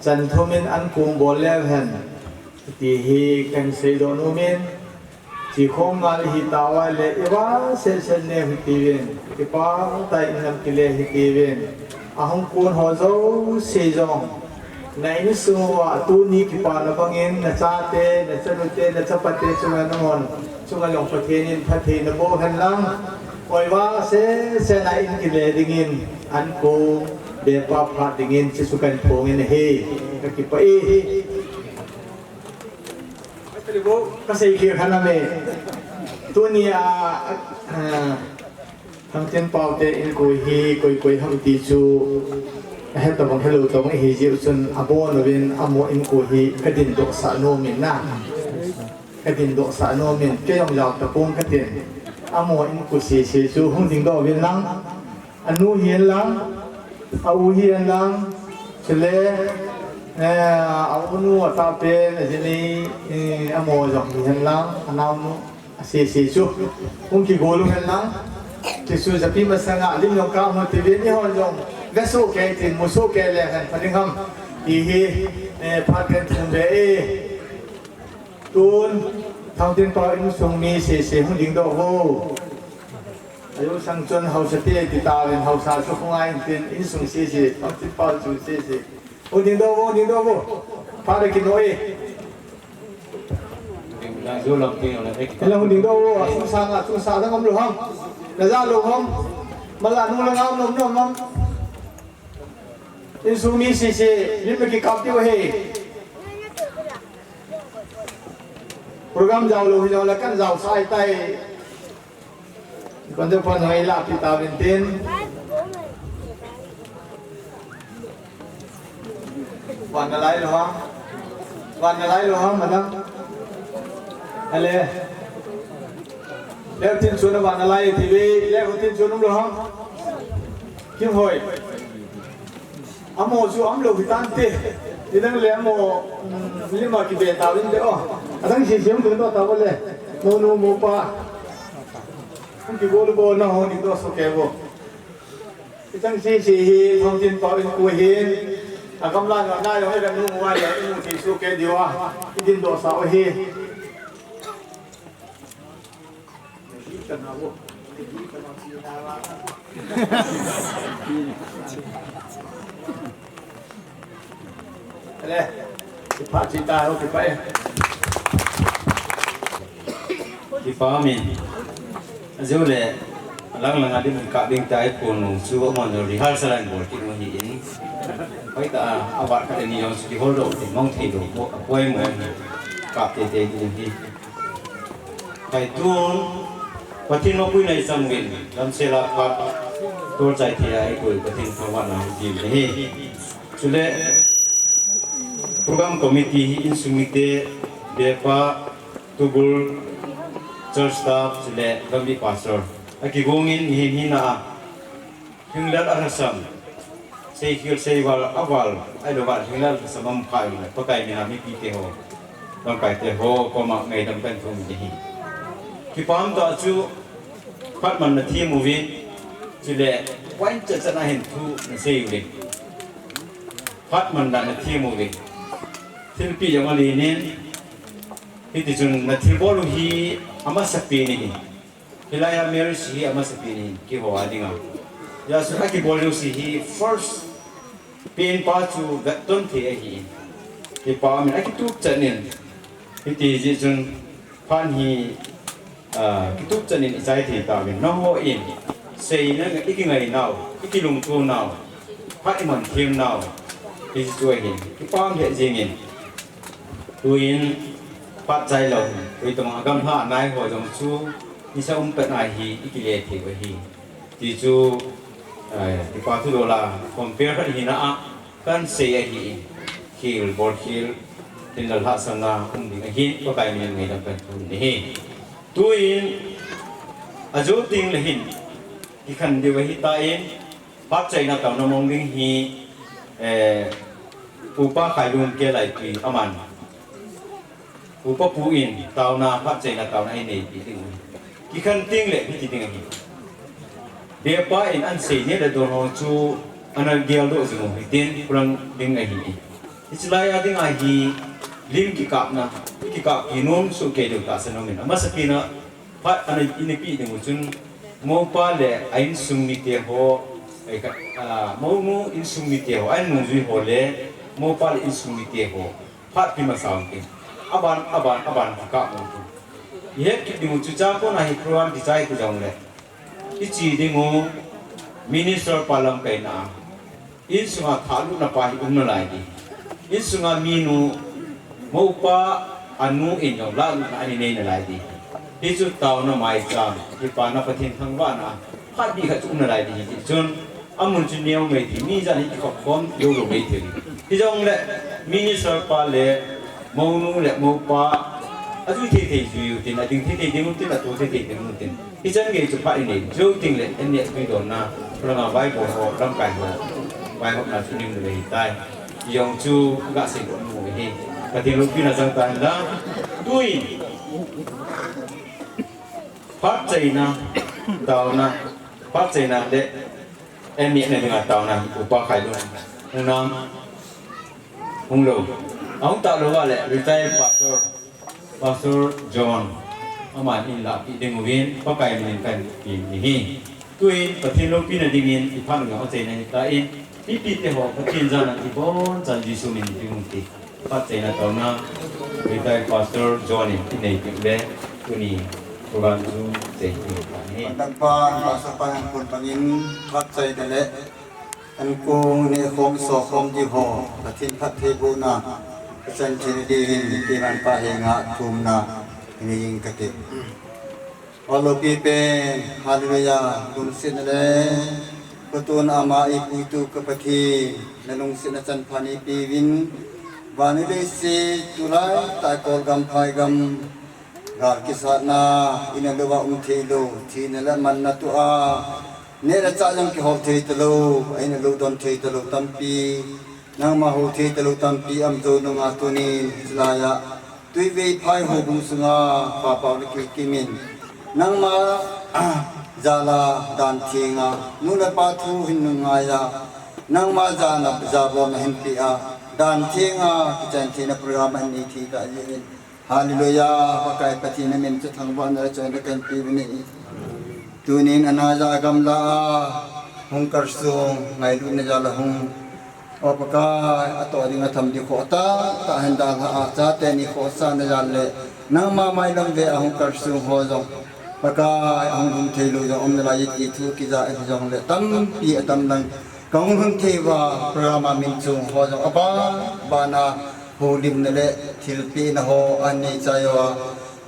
Chan thum in an kung bol leu hen. Ti hi kan seidoh nom in, chi khom ngal hi tawai le, iva sel sel ne hi tiuvin. Kipa tai in nam kile hi tiuvin. Ahung kun ho jouse jong. Na insung uva tuni kipana bangin, na chate, na chanute, na chapate chunga nanghon, chunga jong Pathen in phatthei naboh hen lang. Koiva sese na in kile dingin, an ko, bepa phat dingin, Jesu kan phong in ahi, kakipah e. Kasei khel khat na me. Tuni a, a, Thangtin Pau te in ko hi koi koi ham ti chu ahe tabang helou tabang hi jiu chun abon uvin amo in ko hi kadin doh sah nom in na. Kadin doh sah nom in kei jong jao tapong katin. Amo in ko sese chu hung ding doh uvin lang. Anu hi en lang. A u hi en lang. Chule, eh, a u nu a ta pen, a jini, eh, amo jong hi en lang. A nau nu. Asese chu. Hung kigol u hen lang. Jesu japi masanga lim jong kamu tiuvin eihon jong. Vesoh kei tin musoh kei le hen pha ding ham. Ti hi, eh, phat kan thum ve e. Tun, Thangtin Pau insung mi sese hung ding doh vo. Ajo sang chun haosa te ti tauvin haosa chu hung a in tin insung sese, Thangtin Pau chu sese. Hung ding doh vo, hung ding doh vo. Phat le kino e. Lang jo lam ting le. Lang hung ding doh vo, chung sang a, chung sang dang um lou ham. Na ja lou ham. Mala nu lang um lou ham. Insung mi sese, lim le kikap tiu ahi. Program jao lou hi jao le kan jao sai tai. Kon jo pon hoi la pi tauvin tin. Van nalai lou ham. Van nalai lou ham, madam. Ale. Leu tin chun van nalai ti ve, leu tin chun um lou ham. Kimhoi. Amo chu um lou hi tante. Ti dang le amo, um, lima kibe tauvin te o. Adang si si um tu to ta le. Mo nu mo pa. Hung kibol bol na ho ni to so ke vo. Hichang sese hi, Thangtin Pau in ko hin. Agamla na na jong le nu mo le, nu ti su ke diu a. Idin doh sah u hi. Ale, kipah chi ta ho, kipah e. Kipah min. Ajou le, alang lang a ding ka ding tai pon nung chu amon rehearsal an bol kit u ahi in. Pai ta a, avat khat ni jong chu kihol doh, mong thei doh, a poimo hi. Kap tei tei ding hi. Kai tun, Pathen mapui nai chang uvin, damsel a phat, tolchai thei a eikoi Pathen thangvahna hung pia uvin ahi. Chule, program committee hi insung mite, bepa, tubul, church staff, chule, gamgi pastor. Akigong in, mihem hina a, Hinglel alhasam, seikhel seival aval, ahilouva hinglel alhasam aum kha jongle, Pakai mina mipite ho, lamkaite ho koma ngaidam kahin thum u ahi. Kipah tah chu, phatman nathem uvin, chule, point chatchat a hin thu nasei uvin. Phatman nathem uvin. Thilpeh jong alen in, Hiti chun na thilbol u hi amasapen ahi. Hilai a marriage hi amasapen ahi, keiho a dinga. Hijeh chun akibol jouse hi first pen pa chu vetton thei ahi. Kipa umin akitup chan in. Hiti jeh chun phat hi, ah, kitup chan in ichai thei tauvin. Nangho in seina ikingai nau, ikilungto nau, phat iman them nau. Hiti chu ahi. Kipa um lheh jengin. Tuin phat chai lou, koi tobang a gamlha anai ho jong chu nisa um pet a hi ikile thei u ahi. Ti chu, eh, kipa thu dola compare khat hina a kan sei ahi. Khel, bol khel, tin lal hahsatna um ding ahin, Pakai min in ngaidam kan thu ahi. Tuin, ajo teng le hin, kikhen diu ahi tan, phat chaina taona mong ding hi, eh, Upa Khailun K L I P aman. Upa pu in taona, phat chaina taona einei pi ding. Kikhen teng le hiti ding ahi. Bepa in ahin sei neh le don ho chu ana geldoh jing u hitin, kulang ding ahi. Hiche lai a dinga hi lim kikapna, kikap kinom soh kei diu tahsan aumin. Amasapen a phat ana, ina pe ding u chun, moupa le a insung mite ho, eh, ka, ah, mounu insung mite ho, a in nungjui ho le, moupa le insung mite ho, phat pe masa u hitin. Aban, aban, aban kikap u hitin. Ihet kit ding u chu, chapon a hi program kichai ti jongle, iche ding u minister pa lamkaina a, insunga thalutna pa hi um nalai ding. Insunga minu, moupa, anu in jong lahlutna ana nei nalai ding. Hichu taona maicham, kipana Pathen thangvahna, phat bih khat chu um nalai ding. Hiti chun, amun chu neo maithei, mi ijat hi kikhop khom lou lou maithei. Hijongle, minister pa le, mounu le, moupa, ajui thei thei jui u hitin, ading thei thei ding u hitin, ato thei thei ding u hitin. Hichan gei chu phat inei jou teng le, einneh tui donna, khulanga vaibol ho, lamkai ho, vaihopna chu ning le hitai. Ijong chu gasei doh nom u ahi. Pathen loupina chang tahen lang. Tuin, phat chaina taona, phat chaina le einnehna dinga taona, Upa Khailun. Hung nam, hung lou. Ahung tah lou uva le, retired pastor. Pastor John, aman in lahpeh ding uvin, Pakai min in kahin peh in ahi. Tuin, Pathen loupina dingin, iphat uva achaina ahitan, mipite ho, Pathen jana ibon chan Jesu min in peh uvin ti. Phat chaina taona, retired Pastor John in inei peh uve, tuni program chu chai peh u ahi. Tangpan, Pastor pa in pun bangin, phat chaina le, Ankong nehkhom sokhom diu ho, Pathen phattheibohna, ichan thei diuvin, Pathen pa henga thumna, inei inge kati. Alopi pen, Hallelujah, lungsetna le, kotuna ama ipuitu ka Pathen, nalungsetna chanpha neipeuvin, van le leiset, tulai, tah Kawl gam, Phai gam, Gal kisatna, ina louva um thei lou, thina le manna tua, neh le chah jong kihol thei talou, a ina lou don thei talou tampi, nangma hou thei talou tampi, um jou nunga tunin, hilaiya, Tuivei Phai houbung sunga, Papa le Kikimin, nangma, jala dan thenga, nu le pa thu hin nungaiya, nangma jana, jabolna hin pea, dan thenga, kichan thina program ahin nei thei kah jeh in, Hallelujah, Pakai Pathen namin chu thangvahna le chaina kahin peh uve. Tunin anaja gamla a, hung kalsong, ngailutna jal a hung. O Pakai, atoh ding atham ding khoh tah, tah hen dalha a, chate ni khohsahna jal le, nangma mailam ve a hung kalsong ho jong. Pakai, ahung lhung thei lou jong, um nalai e ti thu kija ahi jongle, tampi atam lang. Kahung lhun thei uva, program a min chung ho jong, aban, bana, Houlimna le thilpehna ho anei chai uva.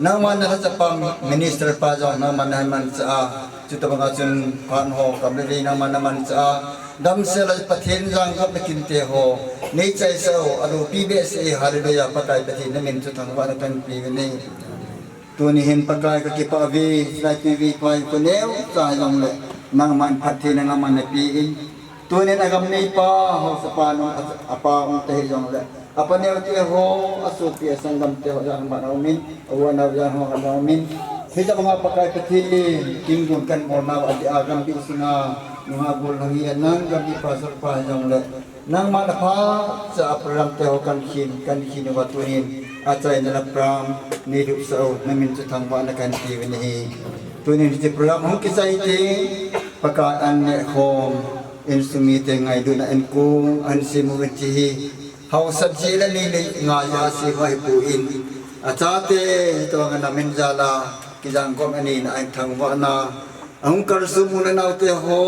Nangma nalhachapa minister pa jong nangma nahin mangcha a. Chutobanga chun phat ho kam le vei nangma namangcha a. Damsel a Pathen jangkapna kinte ho. Neichaisah o, alopi behseh e, hallelujah, Pakai Pathen namin chu thangvahna kahin pe uve. Tuni hin Pakai kakipah uve, lai Tuivei Phai kaneocha hijongle, nangman phattheina nangman napeh in. Tunin agam neipa, haosapa nung, apa ung tahi jongle, apa neo te ho, asopi asanggam te ho, jang man aumin, awa nao jang ho, aumin. Hitobanga Pakai Pathen, kin gun kan bolnau, ati agam bih sunga, nunga bol hangi anang gam bih pasal pa jongle. Nangman aphacha a program te ho kan khin, kan khin uva tunin. Achaina la program nei lupsah u, namin chu thangvahna kahin pe uvin ahi. Tunin hiche program hung kichai teng, Pakai an neh khom, insung mite ngailutna in kong ahin sem uvin hiche hi, haosa jeh le neilei ngai a sem u ahipoi, achate hitobanga namin jal a kijang gom anina ahin thangvahna, ahung kalsong u le naote ho,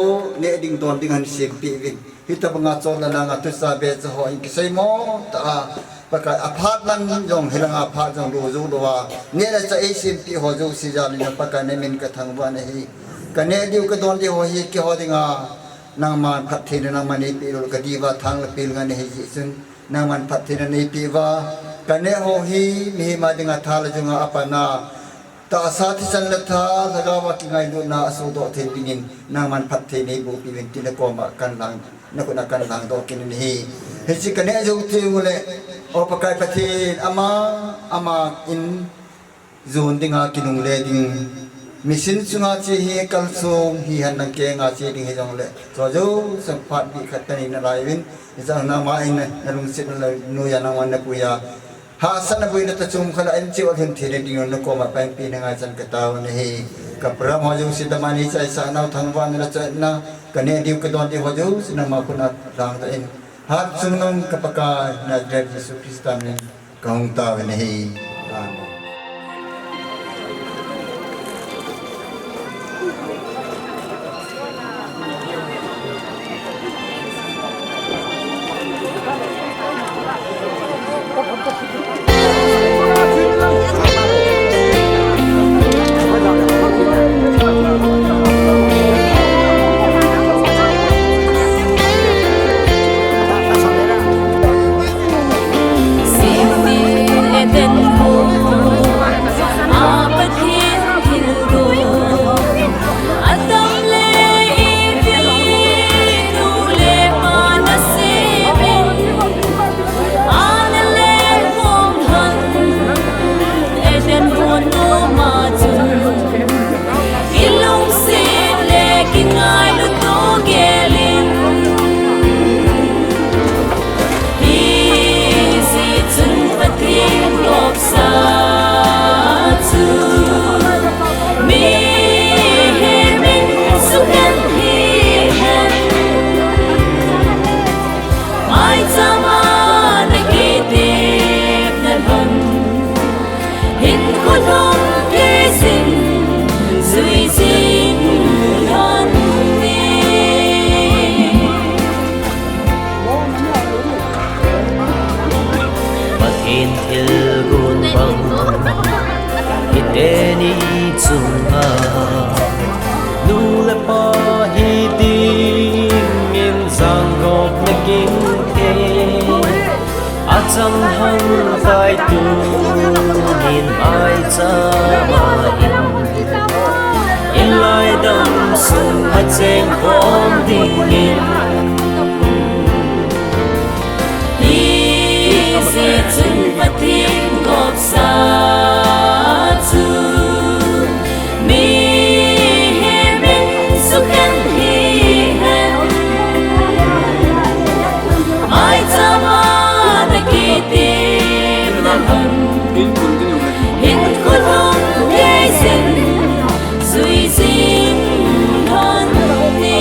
neh ding don ding ahin sempeh uvin. Hitobanga chonna langa thusa becha ho in kisei mo tah a, Pakai aphat lang jong hilanga phat jong lo jou louva, neh le chah eisempeh ho jouse jal in Pakai namin kathangvah nahi. Kaneh diu kadon diu ho hi keiho dinga nangman phattheina nangman neipeh lou, kadiuva thang le pel ngai nahi jeh chun nangman phattheina neipeh uva, kaneh ho hi mihem a dinga tha le junga apanna tahsa thisan le tha, lhagaova kingailutna asohdoh thei dingin nangman phatthei neiboh peh uvin tin nakoma kan lang, nakhut a kan langdoh kit in ahi. Hiche kaneh jou teng uleh, O Pakai Pathen, ama, ama in jon dinga kinungle ding, mission chunga che hi kalsong hihen lang kenga che ding hijongle, chu jouse phat beh khat kanei nalai uvin, hichea nangma in nalungsetna le noiya nangman napuiya hahsatna boina toh chomkhat a in cheh u alhun theina dingin nakoma panpina ngaichan katao nahi. Ka program ho jouse dama neichaisah nau thangvahna le chahna, kaneh diu kadon diu ho jouse nangma khut a langdoh in, hatchungnung ka Pakai Nazareth Jesu Christa min kahung taovin ahi. Amen. Pathen thilgon bang hiteni chunga, nu le pa hiding in jangkop na gingte, achang hang tai tunin maichama in, inlaidam sunga chengkhom dingin. Hijeh chun Pathen gopsa chu mihem in sukhen hihen, maichama na kitepna lhon, hinkho lhon geiyin jui jing lhon e.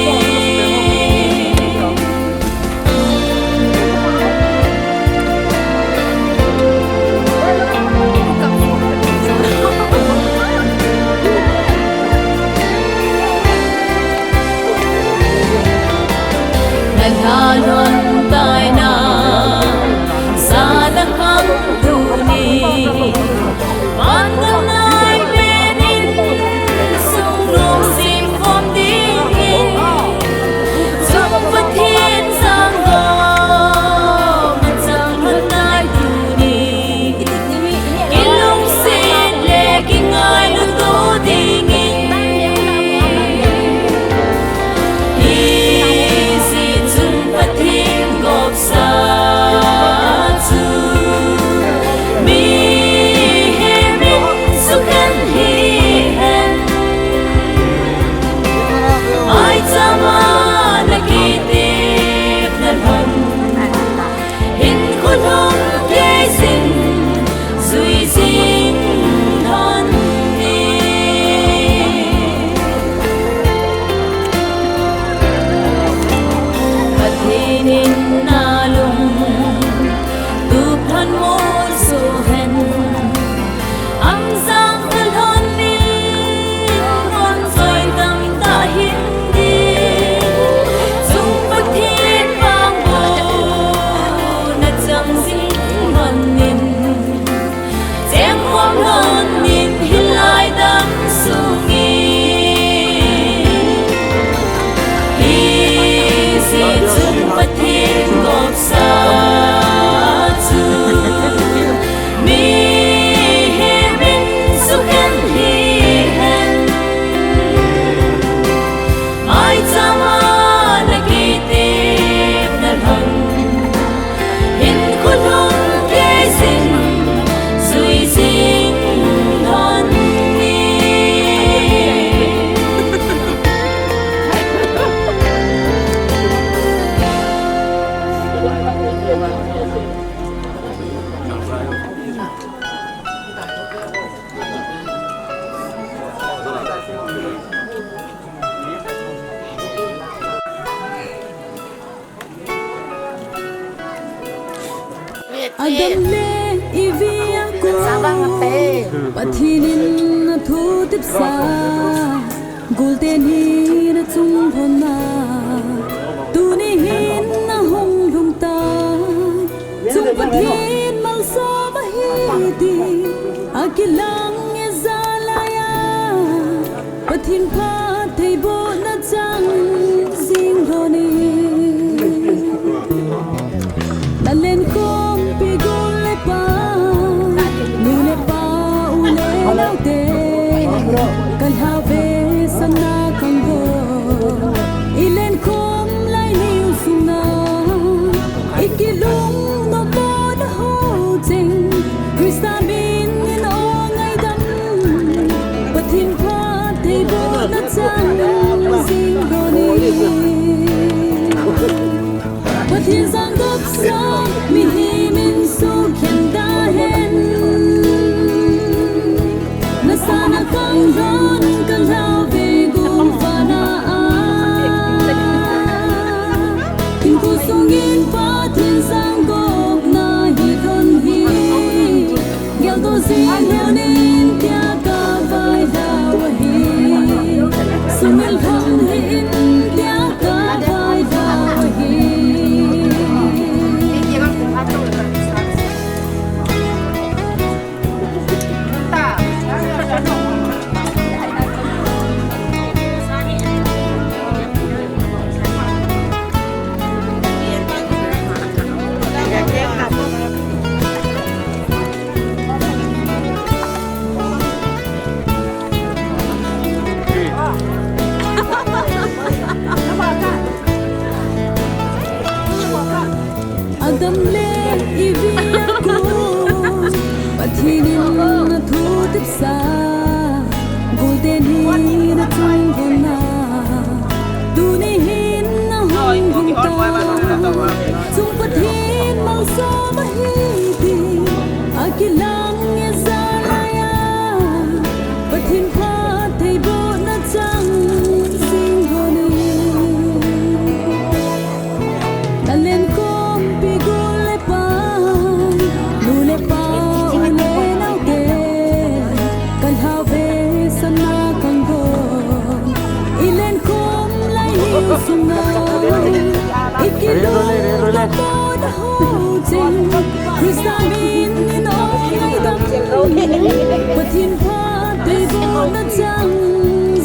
Adam le Evi a kon Pathen in athutepsa, golte ni na chung lhon na, tuni hin na hung lhung ta, chung Pathen malsom ahi ti akilang e jalai a, Pathen phattheibohna chang jing lhon in. Na lenkhompi gol le pai, nu le pa, u le nao te, ka lhave sana kang ho. I lenkhom lai niu sunga, i kilung nommo na ho cheng, Christa min in o ngaidam, Pathen phattheibohna chang jing lhon in. Pathen jangopsa mihem in sukhen tahen. Na sana kang lhon ka lhave gol vana a. Hinkho sungin Pathen jangopna hi lhon hi. Geldoh jing lhon in tia ka vailhau ahi. Sumil lhon in tia ka vailhau ahi. Adam le Evi a kon Pathen in athutepsa, golte ni na chung lhon na, tuni hin na hung lhung ta, chung Pathen malsom ahi ti akilang e jalai a, Pathen phattheibohna chang jing lhon in. Na lenkhompi gol le pai, nu le pa, u le nao te, ka lhave sana kang ho. I lenkhom lai niu sunga, i kilung nommo na ho cheng, Christa min in o ngaidam, Pathen phattheibohna chang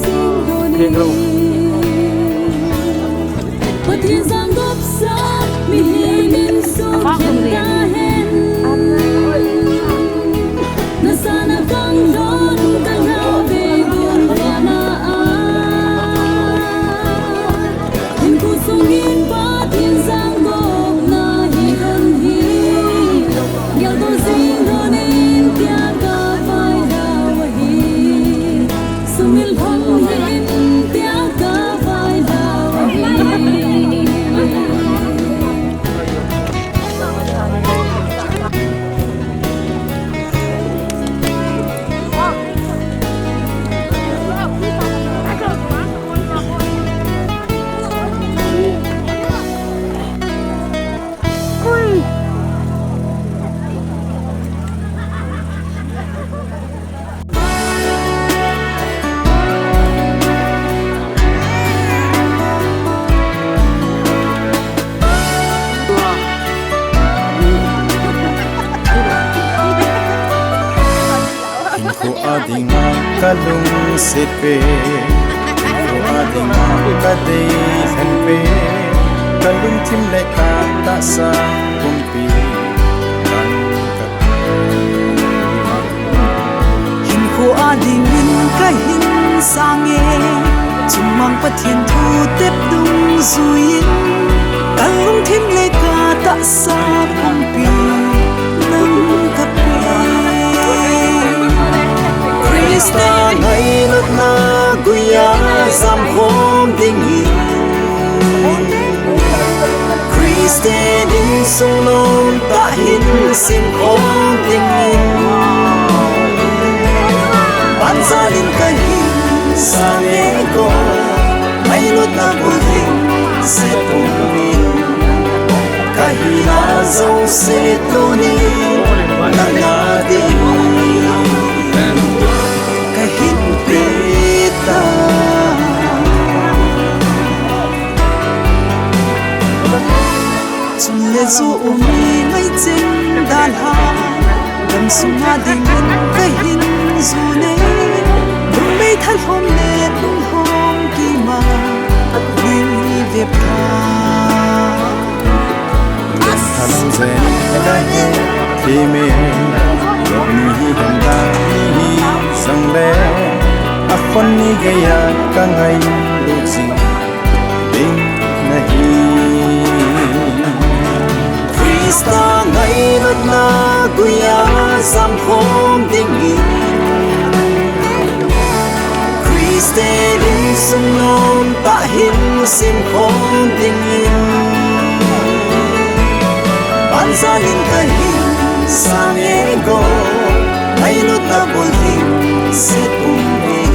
jing lhon in. Pathen jangopsa mihem in sukhen tahen. Na sana kang lhon ka lhave gol vana a. Hinkho sungin Pathen jangopna hi lhon hi. Geldoh jing lhon in tia ka vailhau ahi. Sumil lhon in tia ka vailhau ahi. Hinkho a dinga ka lungset pen, hinkho a dinga ka deisah pen, ka lungthim le ka tahsa pumpi nang ka pen. Hinkho a dingin ka hin sang e, chungmang Pathen thutep dungjuiyin, ka lungthim le ka tahsa pumpi nang ka pen. Christa ngailutna guiya jamkhom dingin, Christian insung lom tah hin simkhom dingin, banjalin ka hin sang e ko, ngailutna guiyin sepum in, ka hinna Jouse tuni nanga ding kahin pe ta. Chule chu umi ngai chen dalha, gamsunga dingin kahin june. Lungmei thalhom le lunglhom kima, ni vep tha. Thalang jen la he, kime, ni hi gam da hi sang le, akhon ni geiya ka ngailut jing ding nahi. Christa ngailutna guiya jamkhom dingin, Christian insung nom tah hin simkhom dingin, banjalin kahin sang e go, ngailutna bul hin set um in.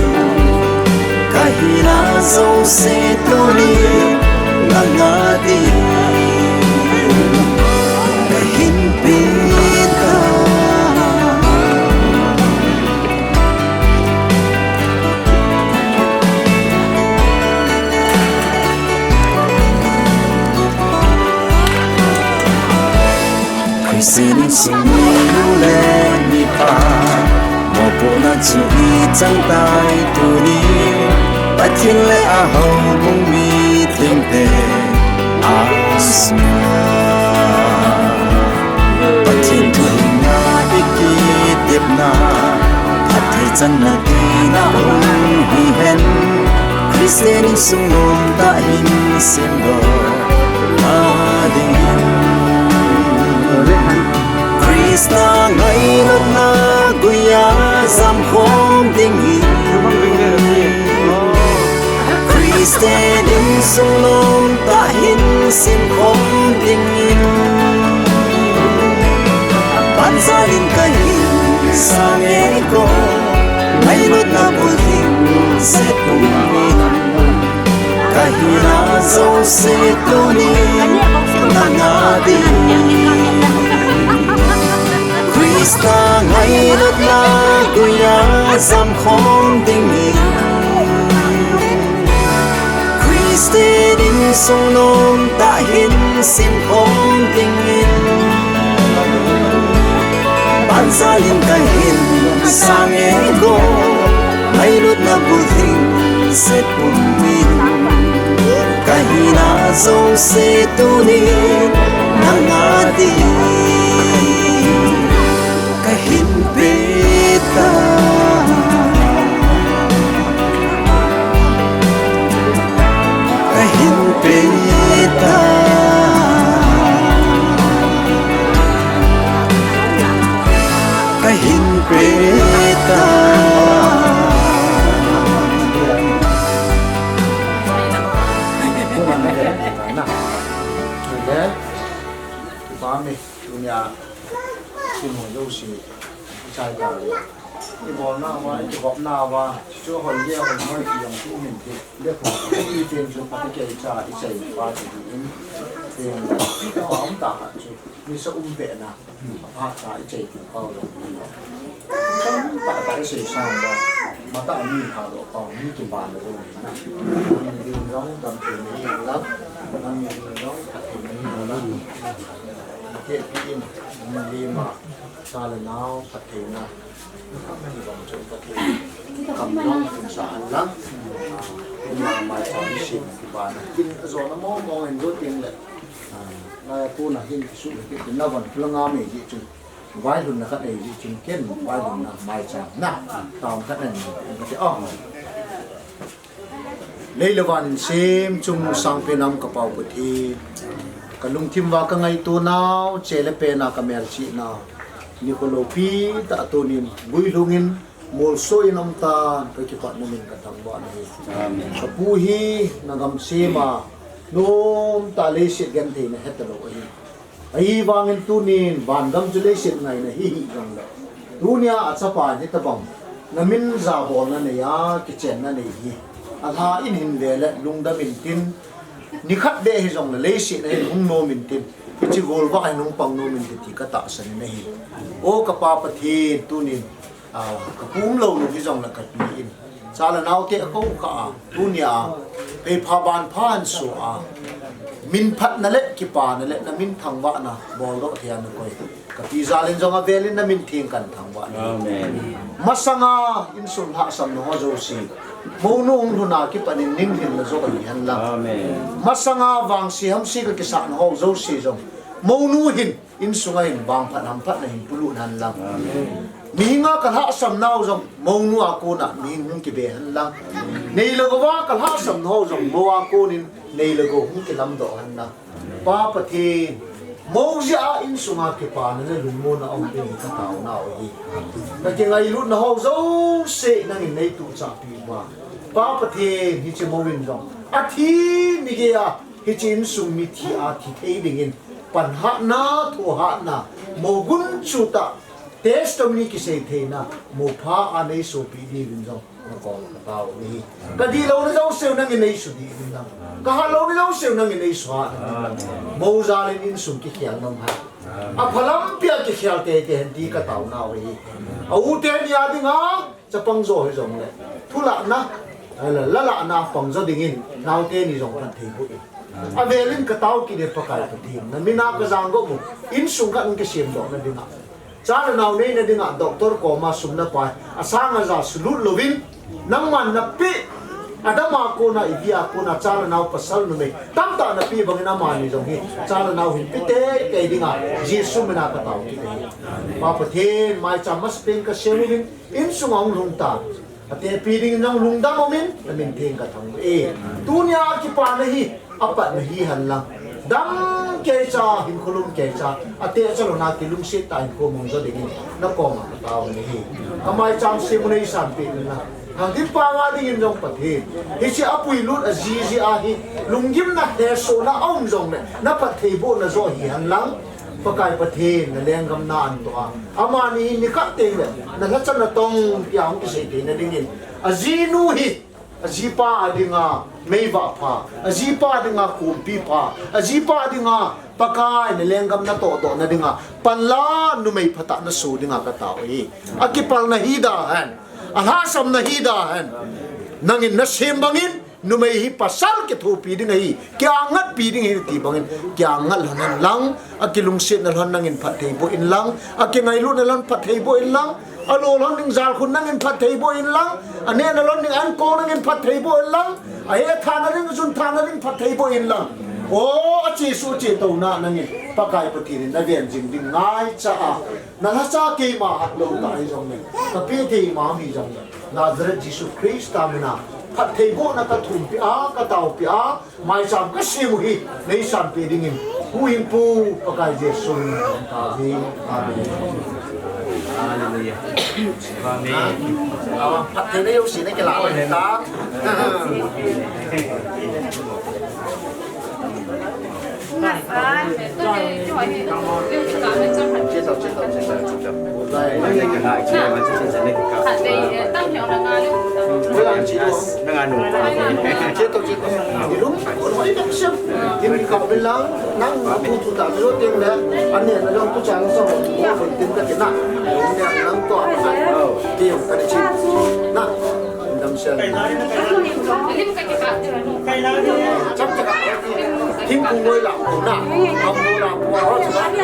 Kahina jouse tuni nanga ding kahin pe ta. Christian insung nu le mipa, mopohna chu ichang tai tuni. Pathen le ahoubung mithengte asunga, Pathen thuhilna ikitepna, phatthei channa tina um hihen, Christian insung nom tah hin semdoh adingin. Christa ngailutna guiya jamkhom dingin, Christian insung nom tah hin simkhom dingin, banjalin kahin sang e go, ngailutna bul hin set um in. Kahina jouse tuni nanga ding Christa ngailutna guiya jamkhom dingin, Christian insung nom tah hin simkhom dingin, banjalin kahin sang e go, ngailutna bul hin set um in. Kahina jouse tuni nanga ding kahin pe ta. Kahin pe ta. Kahin pe ta. Tunia, tunia, tunia, ibolna uva, ikivopna uva, chuchu hoi le hoi moi ti jong ti min ti, le khu, ti pen chu pha ti kei cha, ichai pa ti in, pen la, pa um ta ha chu, mi sa um be na, pha ta ichai ti pa lo. Tam ta ta isei sang ba, ma ta mi ha lo pa, mi ki ba lo na. Mi ding jong, dam ti mi la, mi ding jong, ta ti mi la. Ke pi in, mi li ma. Cha le nao phattheina, kamni bang chu Pathen kam jong kum sa hen lang. Kum na maicham ni sim kibana. Kin ajo na mong mong hin jo ting le. Lai a kona hin kisu le kin na van pula nga mei ji chu. Vailhunna khat ei ji chu ken vailhunna maicham na. Tam khat na ni. Ka ti, oh. Lei le van in semchung sangpen a um ka Pa u Pathen, ka lungthim uva ka ngaito nau, che le pen a ka melchih nau, nikho loupi tah tunin guilhung in molso in um tan, ka kipatna min ka thangvah nahi. Amen. Ka pu hi na gam sem a, nom tah leiset genthei na he talou ahi. Ahivangin tunin vangam chu leiset ngaina hi hih jongle, tunia a chapa in hitabang na min jabolna nei a, kichenna nei hi. A lha in hin ve le lungdam intin, nikhat beh hijongle leiset a hin hung nom intin, Hiche golvah a hin hung pang nom inte ti ka tahsan in ahi. O ka Pa Pathen, tunin, ah, ka pum lou lou hijongle ka pi in. Cha le nau te a kou kha a, tunia, phei pha ban pha an so a, min phatna le kipana le na min thangvahna boldoh thei a na koi. Ka pi jal in jong avel in na min theng kan thangvah in. Amen. Masanga insung lhahsamna ho jouse, mounu hung lhun a kipat in ning lhinna jo ahi hen lang. Amen. Masanga vangse hamse ka kisahna ho jouse jong, mounu hin insung a hin vangphat hamphatna hin polut hen lang. Amen. Mihinga ka lhahsamnau jong mounu a kona mihin hung kibe hen lang. Nei le gou a ka lhahsamnau jong mou a konin nei le gou hung kilamdoh hen lang. Pa Pathen, mou jeh a insunga kipana le lungmonna aum ding ka taonau ahi. Na kingailutna ho jouse nangin nei tuchahpi uva, Pa Pathen, hiche mou in jong athi migei a hiche insung mithi a thi thei dingin, pan hatna, tho hatna, mou gunchu tah, testimony kisei theina, mou pha a nei sopi diuvin jong na koma ka tao u ahi. Ka dihlouna jouseu nangin nei sudiu vin lang. Ka hatlouna jouseu nangin nei suhat in lang. Mou jal in insung kikhel nom hen. Apha lampi a kikhel teitei hen ti ka taonau ahi. A u teni a dinga chapang jo hijongle, thulahna, la, lalahna pang jo dingin, naote ni jong phatthei boh in. Avel in ka tao kit e Pakai Pathen, na min a ka jangdoh u, insung khat hung kisemdohna dinga, cha le nau neina dinga, doctor koma sum na pai, asang aja sulut louvin, nangman na peh, Adam a kona, Evi a kona, cha le nau pasal numei tamtah na peh bangin amani jong hi cha le nau hin pe teitei dinga, Jesu min a ka tao kit e. Pa Pathen, maicham masapen ka sem uvin, insung a hung lhung tan, atepi dingin jong lungdam umin, na min theng ka thang uve. Tunia kipana hi, apatna hi hen lang. Dam keicha, hinkho lum keicha, atehcha louna kilungset tah a hinkho mang jo dingin, na koma ka tao u ahi. Ka maicham sem u nei sanpeh in lang. Thangtin panga dingin jong Pathen, hiche a puilut a jiji a hi, lunggimna hesohna aum jongle, na phatthei bohna jo hi hen lang. Pakai Pathen, na lenggam na antoh a, amani hi nikhat teng le na lhacha natong tia hung kisei theina dingin, ajinu hi, ajipa a dinga meivah pha, ajipa a dinga khompi pha, ajipa a dinga Pakai na lenggam na tohdohna dinga panla numei phatah na soh dinga ka tao e. Akipalna hi da hen, alhahsamna hi da hen. Nangin na sem bangin, numei hi pasal kithopi ding ahi, kiangatpi ding ahi ti bangin, kiangat lhon hen lang, akilungsetna lhon nangin phatthei boh in lang, akingailutna lhon phatthei boh in lang, alo lhon ding jalkhun nangin phatthei boh in lang, anehna lhon ding ankong nangin phatthei boh in lang, ahetthana ding, junthana ding phatthei boh in lang. O, achesuh chetouna nangin, Pakai Pathen in na ven jing ding ngaicha a, na lhacha keima hatlou tah hijongle, ka peh thei ima um hijongle, Nazareth Jesu Christa mina phatthei bohna ka thumpi a, ka taopi a, maicham ka sem u hi nei sanpeh dingin, huhhingpu Pakai Jesu min in ka tao uve. Amen. Hallelujah. Amen. Amen. Phattheina jouse na kilah le ta. Thingkung ngoi lah na, bamboo lah, bamboo lah.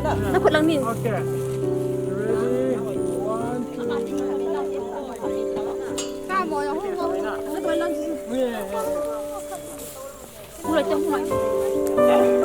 Na khut lang nin. Okay. Ready? One, two, three. Khut lang nin.